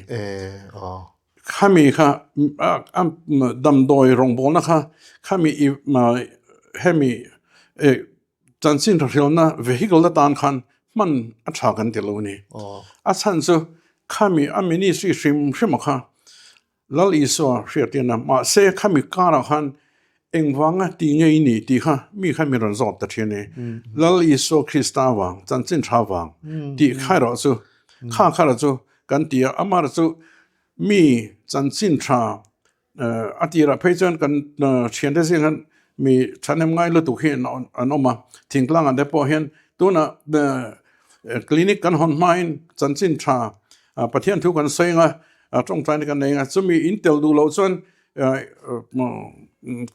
Khami kha damdawi rawngbawlna kha khami hemi chanchin hrilhna vehicle atan khan hman a tha kan ti lo a ni. A chhan chu khami a ministry hrim hrim a kha Lal Isua hriattirna mahse khami karah khan engvanga ti ngei ni tih kha mi kha mi rawn zawt ta thin a ni. Lal Isua Krista vang chanchin tha vang tih kha erawh chu kha kha erawh chu Kan ti a, amah chu mi chanchin tha a tirah phei chuan kan thiante zing hian mi thahnem ngai lutuk hi an awm a, thingtlangah te pawh hian tunah clinic kan hawn hmain chanchin tha Pathian thu kan sawi ang a, tawngtaina kan nei ang a, chumi in tel duh loh chuan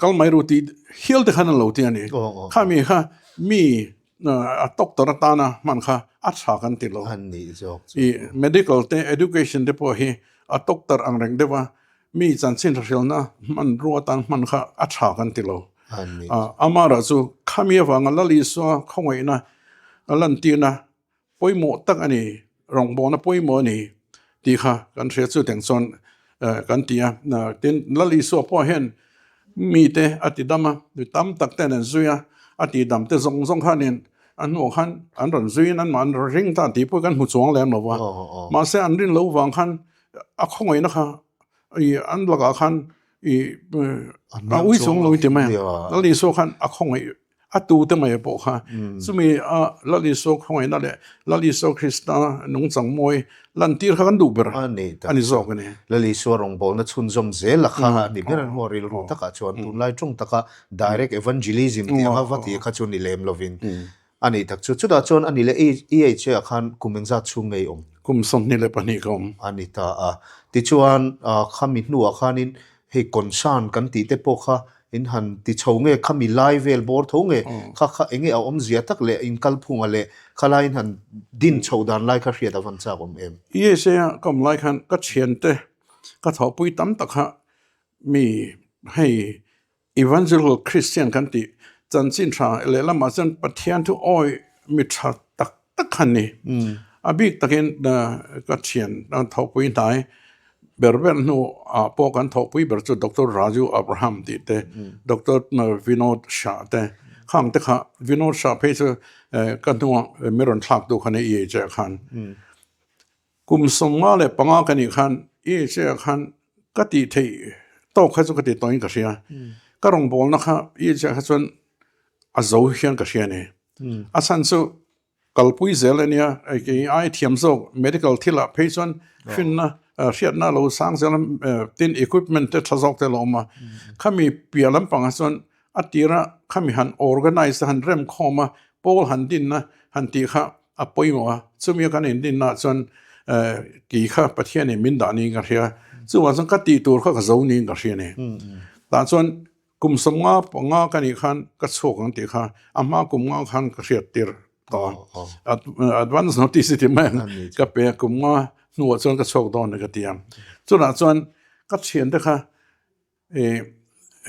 kal mai ru tih hial te khan an lo ti a ni. Khami kha mi A doctor atana hman kha a tha kan ti lo. An nih zawk chu. I medical te education te pawh hi a doctor ang reng deuh a, mi chanchin hrilhna hmanrua atan hman kha a tha kan ti lo. An nih. Amara chu khami avanga Lal Isua khawngaihna lantirna Pawimawh tak a ni, rawngbawlna pawimawh a ni tih kha kan hria chu teng chuan kan ti a. Tin, Lal Isua pawh hian mite a ti dam a, mi tam tak ten an zui a, a ti dam te zawng zawng khanin a hnuah khan an rawn zuiin anmah an rawn ring ta tih pawh kan hmu chuang lem lo va. Mahse, an rin loh vang khan a khawngaihna kha an lakah khan a ui chuang lo i ti mai a. Lal Isua khan a khawngaih A tute mai pawh kha chumi a Lal Isua khawngaihna leh Lal Isua Krista nungchang mawi lantir kha kan duh ber a ni zawk a ni. Lal Isua rawngbawlna chhunzawm zel a kha a ni ber an hmuh rilru takah chuan tunlai tawng taka direct evangelism tih anga va tih kha chu ni lem lovin a nih tak chu. Chutah chuan a ni leh EHA ah khan kum engzat chhung ngei awm? Kum 22 ka awm. A ni ta a. Tichuan khami hnuah khanin hei concern kan tih te pawh kha In han ti chho nge khami lai vel bawr tho nge kha kha enge a awmzia tak leh in kalphunga leh khalai in han din chho dan lai kha hriat a van chak awm em? ESA a ka awm lai khan ka thiante ka thawhpui tam tak kha mi hei Evangelical Christian kan tih chanchin tha lehlamah chuan Pathian thu awi mi tha tak tak kha ni. A bik takin ka thian thawhpui hnai ber ber hnu ah pawh kan thawhpui ber chu Doctor Raju Abraham tih te, Doctor Vinod Shah te. Khang te kha Vinod Shah phei chu ka hnungah mi rawn thlak tu kha ni EHA ah khan. Kum 55 ka nih khan EHA ah khan ka tih theih tawk kha chu ka ti tawhin ka hria. Ka rawngbawlna kha EHA ah kha chuan a zo hian ka hria a ni. A chhan chu Kalpui zel a nia, kei ai thiam zawk medical thil ah phei chuan hrinna hriatna a lo sang zel a, tin equipment te tha zawk te a lo awm a, khami piah lampangah chuan a tira khami han organize han rem khawm a, pawl han dinna han tih kha a pawimawh a, chumi a kan indinna ah chuan kei kha Pathianin min dah niin ka hria, chuvang chuan ka tih tur kha ka zo niin ka hria a ni. Tah chuan Kum 55 ka nih khan ka chhuak ang tih kha a hma kum nga khan ka hriat tir tawh a. Advance notice i ti mai ang ka pe a, kum nga hnuah chuan ka chhuak dawn a ka ti a. Chutah chuan ka thiante kha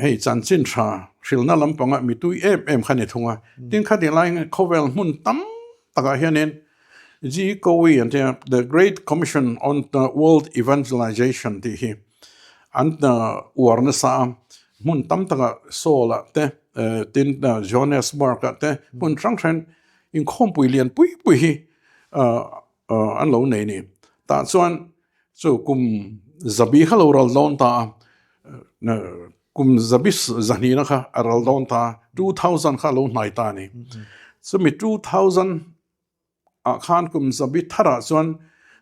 hei chanchin tha hrilna lampanga mi tui em em kha ni thung a. Tin khatih laiin khawvel hmun tam takah hianin GCOE an tia The Great Commission on the World Evangelization tih hi an uar nasa a, hmun tam takah Seoul ah te tin Johannesburg ah te hmun hrang hrang inkhawmpui lian pui pui hi an lo nei a ni. Tah chuan chu kum zabi kha lo ral dawn ta a, kum zabi zahnihna kha a ral dawn ta a, 2000 kha a lo hnai ta a ni. Chumi 2000 ah khan kum zabi tharah chuan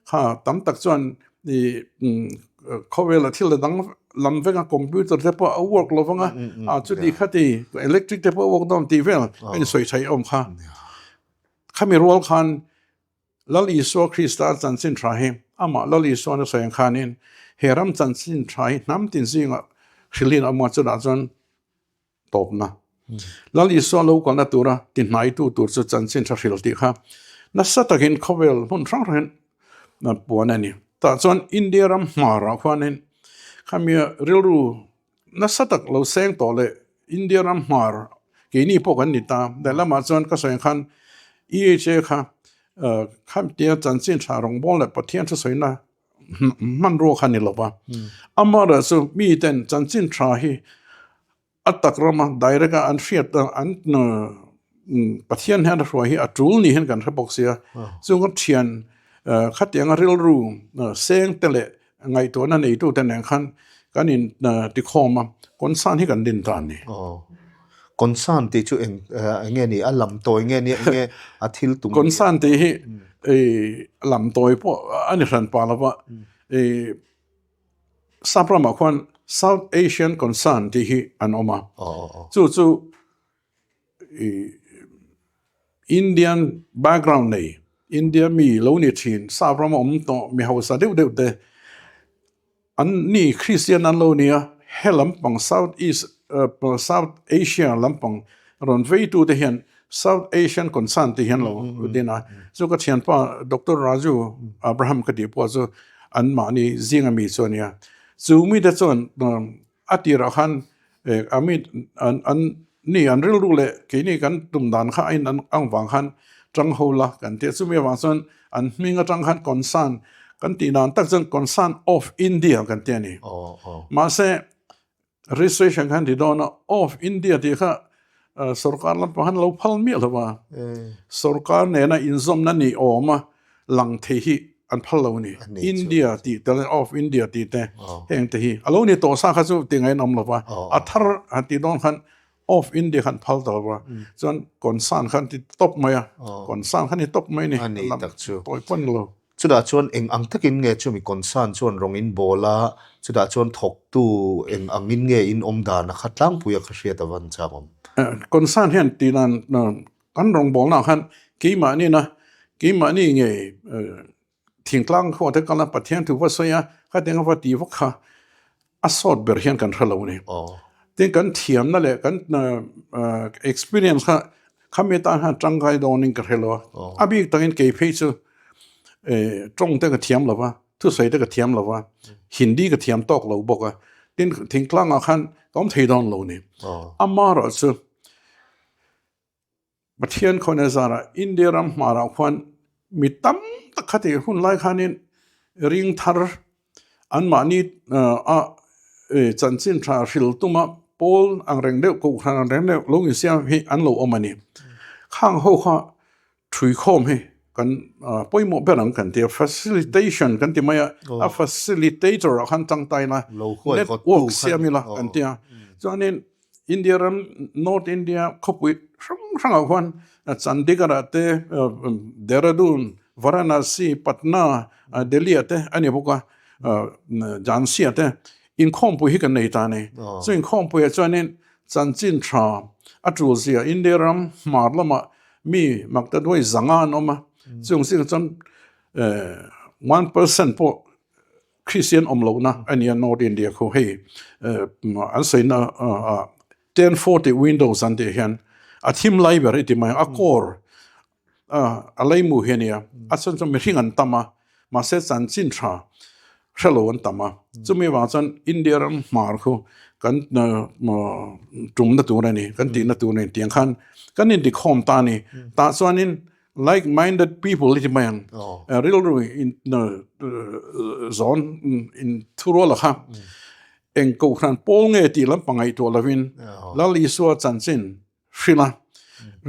kha tam tak chuan ih khawvela thil a dang lam vek a computer te pawh a work lo vang a ah chuti khati electric te pawh a work dawn tih vel a insawi thaih awm kha. Khami rual khan Lal Isua Krista chanchin tha hi amah Lal Isua na sawi ang khanin he ram chanchin tha hi hnam tin zingah hrilhin a awm a chutah chuan tawpna. Lal Isua lo kalna tura tihnaitu tur chu chanchin tha hril tih kha nasa takin khawvel hmun hrang hrangin puan a ni. Tah chuan India ram hmarah khuanin khamia rilru nasa tak lo seng tawh leh India ram hmar keini pawh kan ni ta. Lehlamah chuan ka sawi ang khan EHA kha khamtia chanchin tha rawngbâwl leh Pathian thusawina hmanrua kha ni lova. Amaherawhchu miten chanchin tha hi a tak rama direct a an hriat a an Pathian hian a hruai hi a tul ni hian kan hre bawk sia. Chung a thian khatianga rilru seng te leh ngaihtuahna neitu te nen khan kan in tikhawm a, concern hi kan din ta a ni. Concern tih chu eng enge ni a lam tawi nge ni enge a thil tum ni? Concern tih hi lam tawi pawh a ni hran pah lova Sap ramah khuan South Asian Concern tih hi an awm a, chu chu Indian background nei, India mi lo ni thin, sap rama awm tawh mi hausa deuh deuh te an ni Kristian an lo ni a, he lampang South East South Asia lampang rawn veitu te hian South Asian Concern tih hian lo din a, chu ka thianpa Doctor Raju Abraham ka tih pawh chu an mahni zinga mi chu a nia. Chu mite chuan a tirah khan a mi an an ni an rilru leh keini kan tum dan kha a in ang vang khan tang ho la kan tih a, chumi avang chuan an hming atang khan Concern kan tih dan tak chuan Concern of India kan ti a ni. Mahse Registration khan ti dawn a, of India tih kha sorkar lampang khan lo phal miah lo a, sorkar nena inzawmna ni awm a lang thei hi an phal lo a ni. India tih te leh of India tih te heng te hi a lo ni tawh sa kha chu ti ngain awm lo va, a thar han tih dawn khan of India khan phal ta lo va, chuan concern khan ti tawp mai a, concern khan ni tawp mai a ni, lam tawi pawn lo. Chutah chuan eng ang takin nge chumi concern chuan rawng in bawl a, chutah chuan thawktu eng angin nge in awm dan a kha tlangpui a kha hriat a van chak awm. Concern hian tih dan kan rawngbawlna ah khan keimahni na keimahni nge thingtlang khuah te kal a Pathian thu va sawi a khatiang a va tih vak kha a sawt ber hian kan hre lo a ni. Tin kan thiamna leh kan experience kha khami atan khan tangkai dawnin ka hre lo a. A bik takin kei phei chu tawng te ka thiam lo va, thusawi te ka thiam lo va, Hindi ka thiam tawk lo bawk a. Tin thingtlangah khan ka awm thei dawn lo a ni. Amaherawhchu Pathian khawnah zarah India ram hmarah khuan mi tam tak kha tih hun lai khanin ring thar anmahni a chanchin tha hril tuma. pawl ang reng deuh kohhran ang reng deuh lo insiam hi an lo awm a ni. Khang ho kha Thuikhawm hi kan pawimawh ber ang kan ti a, facilitation kan ti mai a, a facilitator ah khan tangtai ila, network siam ila kan ti a. Chuanin India ram North India khawpui hrang hrangah khuan Chandigarh ah te, Dehradun, Varanasi, Patna, Delhi ah te a ni bawk a, Jhansi ah te inkhawmpui hi kan nei ta a ni. Chu inkhawmpuiah chuanin chanchin tha a tul zia India ram hmar lamah Mi Maktaduai zanga an awm a, chung zingah chuan 1% pawh Kristian awm lohna a ni a North India khu hei an sawina 1040 windows an tih hian a thim lai ber i ti mai a, a core a leimu hi a nia, a chhan chu mihring an tam a Mahse chanchin tha hre lo an tam a, chumi avang chuan India ram hmar khu kan tumna tur a ni, kan tihna tur a ni tiang khan kan intikhawm ta a ni. Tah chuanin like minded people i ti mai ang, rilru zawn inthurual a kha eng kohhran pawl nge tih lampang ngaihtuah lovin Lal Isua chanchin hrilh a,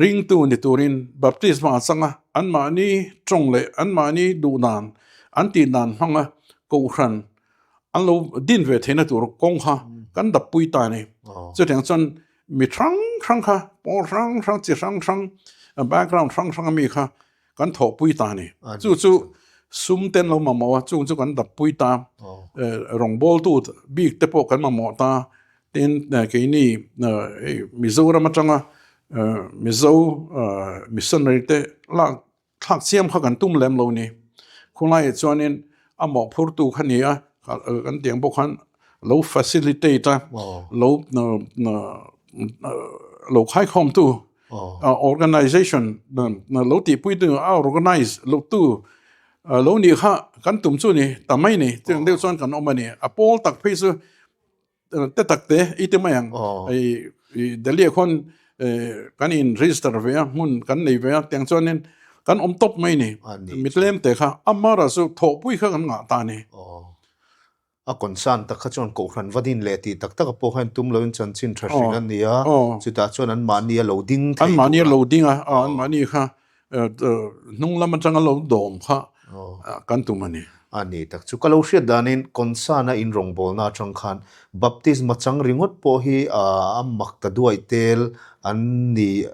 ringtu ni turin baptisma a chang a, anmahni tawng leh anmahni duh dan, an tih dan hmanga kohhran an lo din ve theihna tur kawng kha kan dappui ta a ni. Chutiang chuan mi hrang hrang kha, pawl hrang hrang, chi hrang hrang, background hrang hrang ami kha kan thawhpui ta a ni. Chu chu sum ten lo mamawh a, chung chu kan dappui ta, rawngbawltu bik te pawh kan mamawh ta, Tin, keini hei Mizoram atanga Mizo missionary te lak thlak chiam kha kan tum lem lo ni. Khawlaiah chuanin a mawhphurtu kha ni a, kan tiang pawh khan lo facilitate a, lo lo khaikhawmtu organization lo tihpuitu a organize lo tu lo nih kha kan tum chu ni ta mai ni. Chutiang deuh chuan kan awm a ni. A pawl tak phei chu te tak te i ti mai ang i Delhi ah khuan kan in register ve a hmun kan nei ve a tiang chuanin kan awm tawp mai ni mi tlem te kha amara chu thawhpui kha kan ngah ta ni. A concern tak kha chuan kohhran va din leh tih tak tak a pawh khan tum loin chanchin tha hring a ni a chutah chuan an mahni a lo ding thei an mahni a lo ding a an mahni kha Hnung lam atanga lo dawm kha kan tum a ni. A ni tak chu. Ka lo hriat danin Concern-a in rawngbawlna atang khan Baptisma chang ringawt pawh hi a mak ta duai tel an ni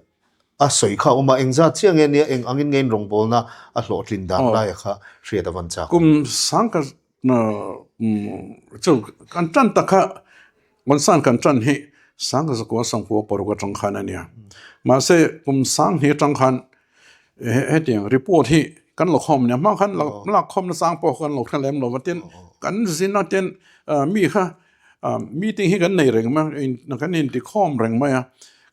a sawi kha a awm a. Engzat chiah nge nia eng angin nge in rawngbawlna a hlawhtlin dan laia kha hriat a van chak. Kum sang ka Chu kan tan tak kha Concern kan tan hi sang ka zakua sangkua paruk atang khan a nia. Mahse kum sang hnih atang khan hetiang report hi kan la khawm nia. Hma khan lak khawm na sang pawh kan lo hre lem lo va tin kan zin a tin mi kha meeting hi kan nei reng mai a kan intikhawm reng mai a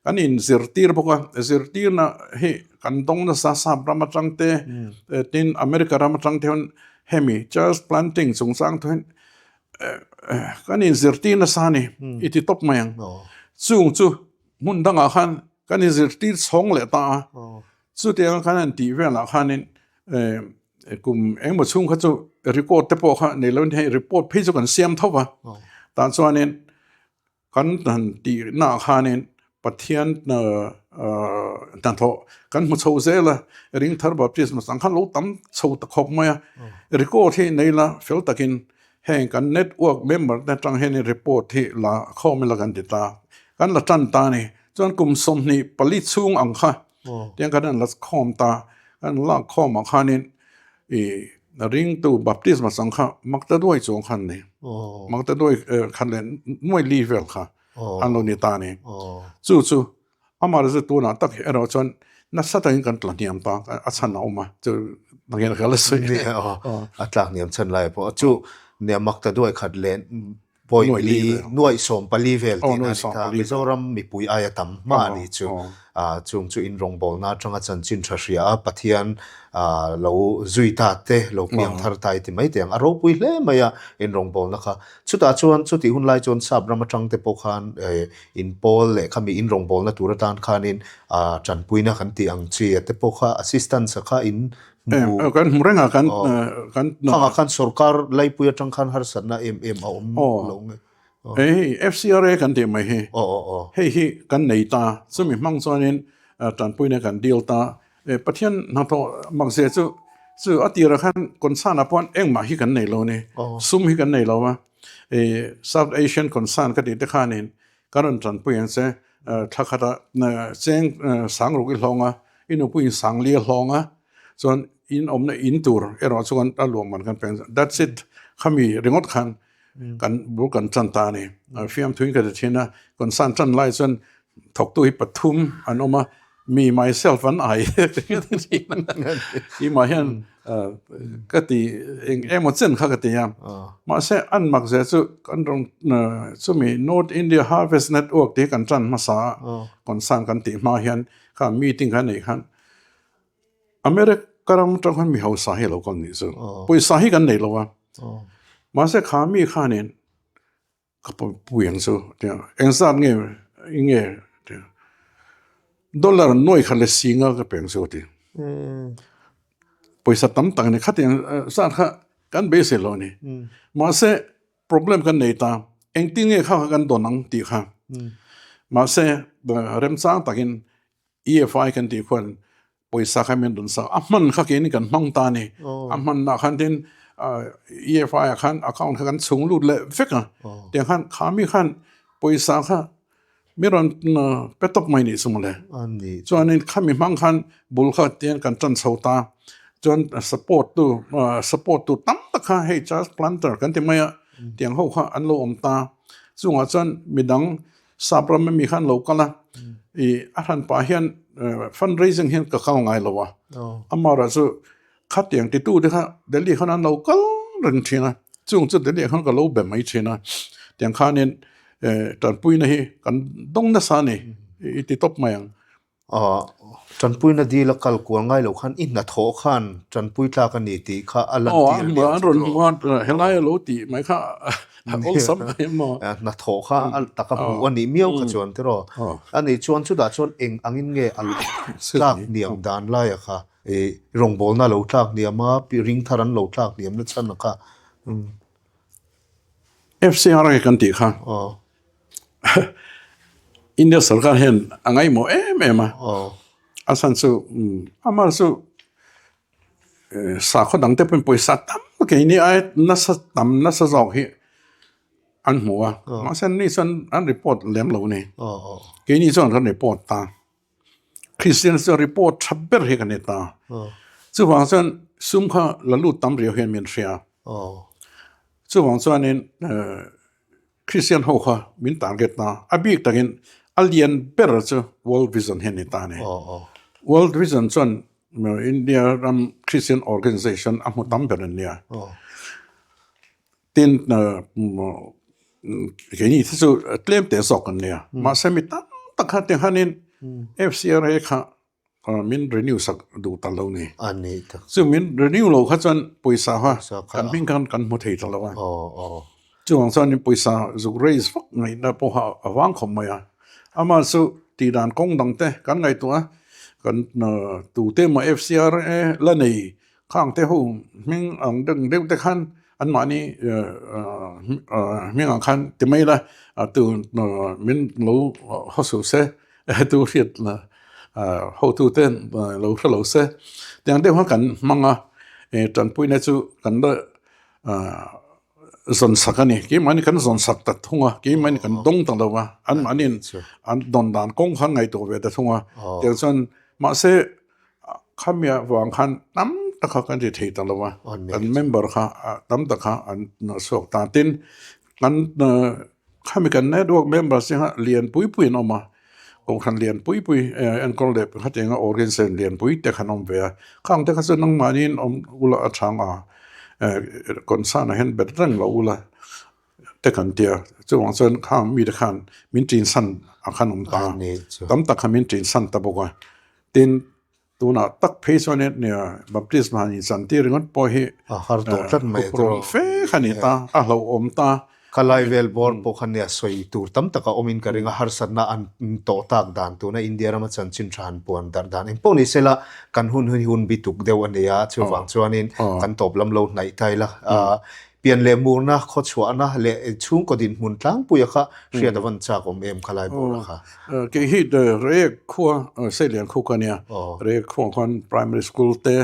kan inzirtir bawk a zirtirna hi kan dawng nasa sap ram atang te tin America ram atang te hian Hemi church planting chungchang thu hian kan inzirtir nasa a ni i ti tawp mai ang. Chung chu hmun dangah khan kan inzirtir chhawng leh ta a, chutianga khan an tih velah khanin kum engemaw chhung kha chu record te pawh kha nei lovin hei report phei chu kan siam tho va, tah chuanin Kan han tihnaah khanin Pathian hnathawh kan hmu chho zel a, Ringthar Baptisma chang khan lo tam chho ta khawp mai a. Record hi nei la fel takin heng kan network member te atang hianin report hi la khawm ila kan ti ta. Kan la tan ta a ni. Chuan kum 24 chhung ang kha tiang khan an la khawm ta. Kan lak khawmah khanin I ringtu baptisma chang kha Maktaduai chuang khan ni. Maktaduai khat leh nuai li vel kha an lo ni ta ni. Chu chu amah chu tunah tak hi erawh chuan nasa takin kan tla hniam ta a chhan a awm a chu nangin ka la sawi. A tlak hniam chhan lai pawh chu nia Maktaduai khat leh Pawi li nuaih 14 vel tihna a ni ta. Mizoram mipui aia tam hma a nih chu. Chung chu in rawngbawlna atanga chanchin tha hria a, Pathian lo zui ta te, lo piang thar ta i ti mai teh ang. A ropui hle mai a in rawngbawlna kha. Chutah chuan chutih hun lai chuan sap ram atang te pawh khan in pawl leh khami in rawngbawlna tur atan khanin tanpuina kan tih ang chi a te pawh kha assistance a kha in Hmu. Kan hmu reng a, kan kan Khangah khan sorkar laipui atang khan harsatna em em a awm lo nge? Hei hi FCRA kan tih mai hi. Hei hi kan nei ta, chumi hmang chuanin tanpuina kan dil ta. Pathian hnathawh makzia chu chu a tirah khan concern ah pawh engmah hi kan nei lo a ni, sum hi kan nei lo a. South Asian concern ka tih te khanin kan rawn tanpui ang che, thla khatah cheng sangruk i hlawng a, i nupuiin sangli a hlawng a, chuan in awmna in tur erawh chuan a luah man kan peng that's it khami ringawt khan kan bul kan tan ta a ni fiamthuin ka ti thin a concern tan lai chuan thawktu hi pathum an awm a me myself an ai keimah hian ka ti eng emaw chen kha ka ti a mahse an mak zia chu kan rawn chumi North India Harvest Network tih kan tan hmasa a concern kan tih hma hian kha meeting kha neih khan America ram atang khan mi hausa hi a lo kal nih chu. Pawisa hi kan nei lo a. Mahse kha mi khanin ka pui ang chu tia engzat nge nge tia dollar nuai khat leh singa ka pe ang chu a ti. Pawisa tam tak a ni khatiang zat kha kan beisei lo a ni. Mahse problem kan nei ta engtin nge kha kha kan dawn ang tih kha. Mahse remchang takin EFI kan tih khuan pawisa kha min rawn sak a hman kha keini kan hmang ta a ni a hmanna khan tin EFI ah khan account kha kan chhung lut leh vek a tiang khan kha mi khan pawisa kha mi rawn pe tawp mai nih chu mawle chuanin khami hmang khan bul kha tiang kan tan chho ta chuan support tu support tu tam tak kha hei church planter kan ti mai a tiang ho kha an lo awm ta chungah chuan midang Sap ram ami khan lo kal a, i a hran pah hian fundraising hian ka kal ngai lo a, amaherawh chu khatiang titu te kha Delhi khan an lo kal reng thin a, chung chu Delhi ah khan ka lo be mai thin a, tiang khanin tanpuina hi kan dawng nasa a ni i ti tawp mai ang. Tanpuina dil a kal kual ngai lo khan i hnathawh khan tanpui tlak a ni tih kha a lantir liam chu tawh. Aw, helai a lo tih mai kha a awlsam mai maw. Hnathawh kha a taka hmuh a nih miau kha chuan tiraw. A nih chuan chutah chuan eng angin nge a tlak hniam dan laia kha i rawngbawlna a lo tlak hniam a, ring thar an lo tlak hniam na chhan kha. FCRA kan tih kha. India sarkar hian a ngaihmawh em em a, a chhan chu amah chu sakhaw dang te pawhin pawisa tam keini ai nasa tam nasa zawk hi an hmu a, mahse an ni chuan an report lem lo a ni, keini chuan kan report ta. Kristian chuan report tha ber hi kan ni ta. Chuvang chuan sum kha la lut tam riau hian min hria. Chuvang chuanin Kristian ho kha min target ta. A bik takin a lian ber chu World Vision hi a ni ta a ni. World Vision chuan India ram Kristian organization a hmu tam ber an nia. Tin, keini te chu tlem te zawk an nia. Mahse mi tam tak kha ti khanin FCRA kha min renew sak duh ta lo ni. Chu min renew lo kha chuan pawisa kha kan hming khan kan hmu thei ta lo a. Chuvang chuan pawisa zuk raise vak ngaihna pawh kha a vang khawp mai a. Amah chu tih dan kawng dang te kan ngaihtuah a, kan tute emaw FCRA la nei Khang te ho hming ang deuh deuh te khan anmahni hming ang khan ti mai la tu min lo haw suh se tu hriat hotu te lo hre lo se tiang deuh khan kan hmang a tanpuina chu kan la zawn sak a ni keimahni kan zawn sak ta thung a keimahni kan dawng ta lo a anmahniin an dawn dan kawng khan ngaihtuah ve ta thung a tiang chuan mahse Khami avang khan tam tak kha kan ti thei ta lo a, kan member kha tam tak kha an chhuak ta. Tin, kan khami kan network members te kha lian pui pui an awm a, kohhran lian pui pui enkawl leh khatianga organization lian pui te kha an awm ve a. Khang te kha chu nangmahniin awm ula a chang a, concern ah hian bet reng lo ula. te kan tia chuvang chuan khang mite khan min tinsan a khan awm ta tam tak kha min tinsan ta bawk a tin tunah tak phei chuan nia baptisma han inchan tir ringawt pawh hi a har tawh tlat mai a rawng fe kha ni ta a hlauhawm ta ka lai vel bawr pawh kha nia sawi tur tam tak a awmin ka ring a harsatna an tawh tak dan tuna India rama chanchin tha han puan darh dan engpawh ni sela kan hun hi hun bi tuk deuh a nia chuvang chuanin kan tawp lam lo hnaih ta ila. Pian leh murna, khawchhuahna leh chhungkaw dinhmun tlangpuia kha hriat a van chak awm em khalai bawra kha? Kei hi Reiek khua, Seilian khu ka nia. Reiek khua khan primary school te,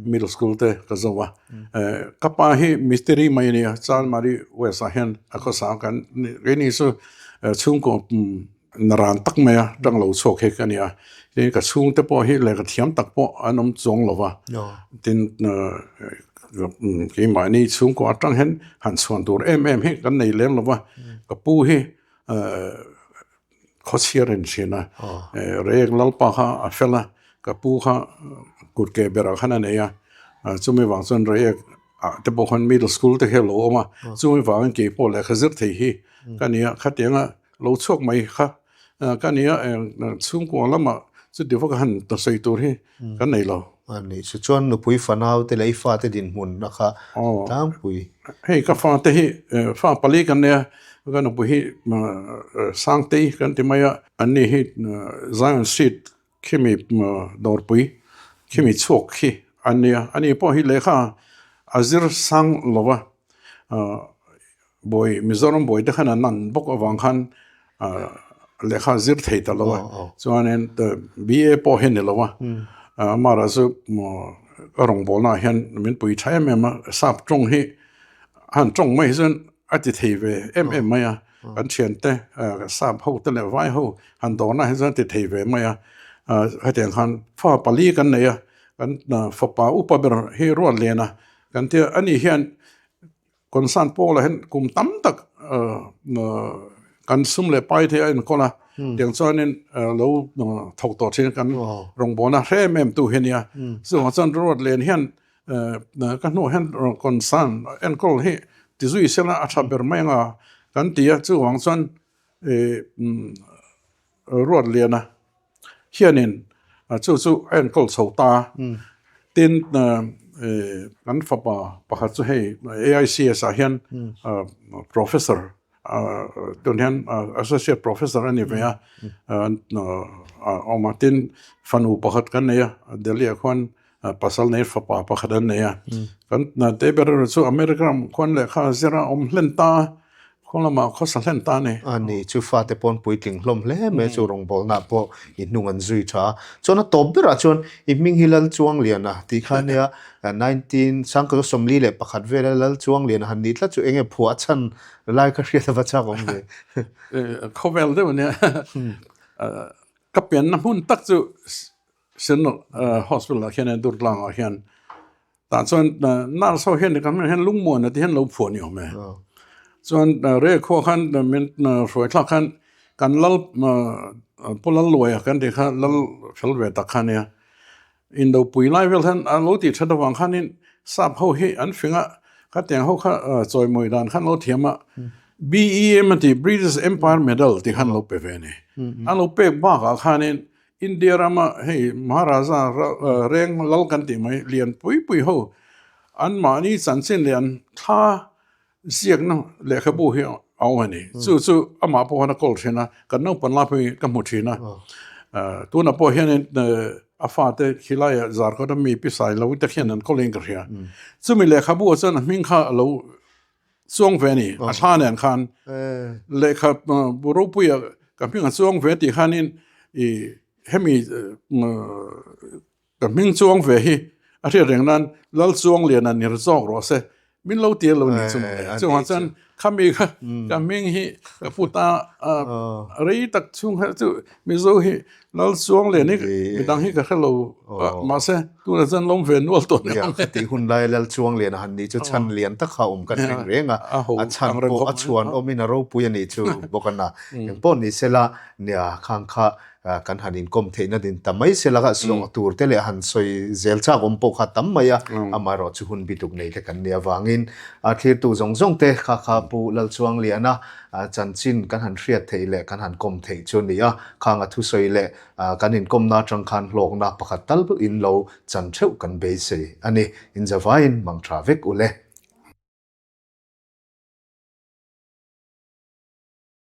middle school te ka zo a. Ka pa hi mistiri mai a nia, Chanmari West ah hian a khawsa kan keini chu chhungkaw Naran tak mai a tang lo chhuak hi ka ni a, tin ka chhungte pawh hi lehkha thiam tak pawh an awm chuang lo va, tin keimahni chhungkaw atang hian han chhuan tur em em hi kan nei lem lo va, ka pu hi khawchhiar a ni thin a, Reiek Lalpa kha a fel a, ka pu kha kut ke berah khan a nei a, chumi vang chuan Reiek ah te pawh khan middle school te hi a lo awm a, chumi vangin keipawh lehkha zir thei hi ka ni a, khatianga Lo chhuak mai kha ka nia chhungkua lamah chuti vak a han sawi tur hi kan nei lo. A nih chu chuan nupui fanau te leh i fate dinhmun a kha tlangpui. Hei ka fate hi fa pali kan nei a, ka nupui hi Sangtei kan ti mai a, an ni hi Zion Street khimi dawrpui khimi chhuak khi an nia, ani pawh hi lehkha a zir sang lo va. Bawi, Mizoram bawi te khan an an bawk avang khan lehkha zir thei ta lo a, chuanin BA pawh hi a ni lo a, amah chu ka rawngbawlna ah hian min pui tha em em a, sap tawng hi han tawng mai hi chuan a ti thei ve em em mai a, kan thiante sap ho te leh vai ho han dawrna hi chuan a ti thei ve mai a, hetiang khan fa pali kan nei a, kan fapa upa ber hi ruat lian a, kan tia ani hian Concern pawlah hian kum tam tak kan sum leh pai te a enkawl a, tiang chuanin lo thawk tawh thin kan rawngbawlna hre em em tu hi a nia. Chuvang chuan road len hian ka hnuah hian concern enkawl hi ti zui sela a tha ber mai anga kan ti a, chuvang chuan Ruat Liana hianin chu chu a enkawl chho ta a, tin kan fapa pakhat chu hei AICS ah hian professor tun hian associate professor a ni ve a, a awm a, tin fanu pakhat kan nei a Delhi ah khuan pasal nei fapa pakhat an nei a, kan te ber erawh chu America ram khuan lehkha zir a awm hlen ta a, khaw lamah khawsa hlen ta a ni. A ni, chu fate pawn puitling hlawm hle mai chu rawngbawlna pawh i hnung an zui tha a, chuan a tawp berah chuan i hming hi Lalchuangliana tih kha ania 19 1941 vela Lalchuangliana han nih tlat chu enge phuah a chhan lai kha hriat ava chak awm ve. Khawvel deuh ania, ka pianna hmun tak chu Senol Hospital ah khian Durtlang ah hian tah chuan nurse ho hian kan hian lungmuan te hian lo phuah ni awm e. Chuan rel khua khan min hruai thlak khan kan lal Pu Lalluaia kan tih kha lal fel ve tak kha nia. Indopui lai vel khan a lo tih that avang khanin sap ho hi an fing a, khatiang ho kha chawimawi dan khan lo thiam a. BEM a tih British Empire Medal tih khan lo pe ve a ni. A lo pek bakah khanin India rama hei Maharaja reng lal kan tih mai lian pui pui ho an mahni chanchin leh an thla ziakna lehkhabu hi a awm a ni. Chu chu amah pawh khan a kawl thin a, kan naupang lai pawh hi ka hmu thin a. Tunah pawh hianin a fate khilaiah Zarkawt a mi pisai lo te khian an kawl in ka hria. Chumi lehkhabu ah chuan a hming kha a lo Chuang ve a ni, a thla nen khan lehkha bu ropuia ka hming a chuang ve tih khanin i hemi ka hming chuang ve hi a hriat reng nan Lal Chuangliana ni zawk rawh se min lo ti lo ni chu mawle. Chuvang chuan khami kha ka hming hi ka pu ta rei tak chhung kha chu Mizo hi Lal Chuanglian hi midang hi ka hre lo mahse Tunah chuan lawm ve nual tawh ni ang. Tih hun lai Lal Chuanglian a han nih chu chhan lian tak kha awm kan ring reng a, a chhan pawh a chhuan awmin a ropui a nih chu bawk a na. Engpawh ni sela nia khang kha kan han inkawm theihna din ta mai sela kha zawh tur te leh han sawi zel chak awm pawh kha tam mai a, amaherawh chu hun bituk nei te kan nih avangin a thlirtu zawng zawng te kha kha Pu Lal Chuangliana chanchin kan han hriat theih leh kan han kawm theih chu a ni a, khang a thusawi leh Kan inkawmna atang khan hlawkna pakhat tal in lo chan theuh kan beisei a ni. Inzavaiin mang tha vek u le.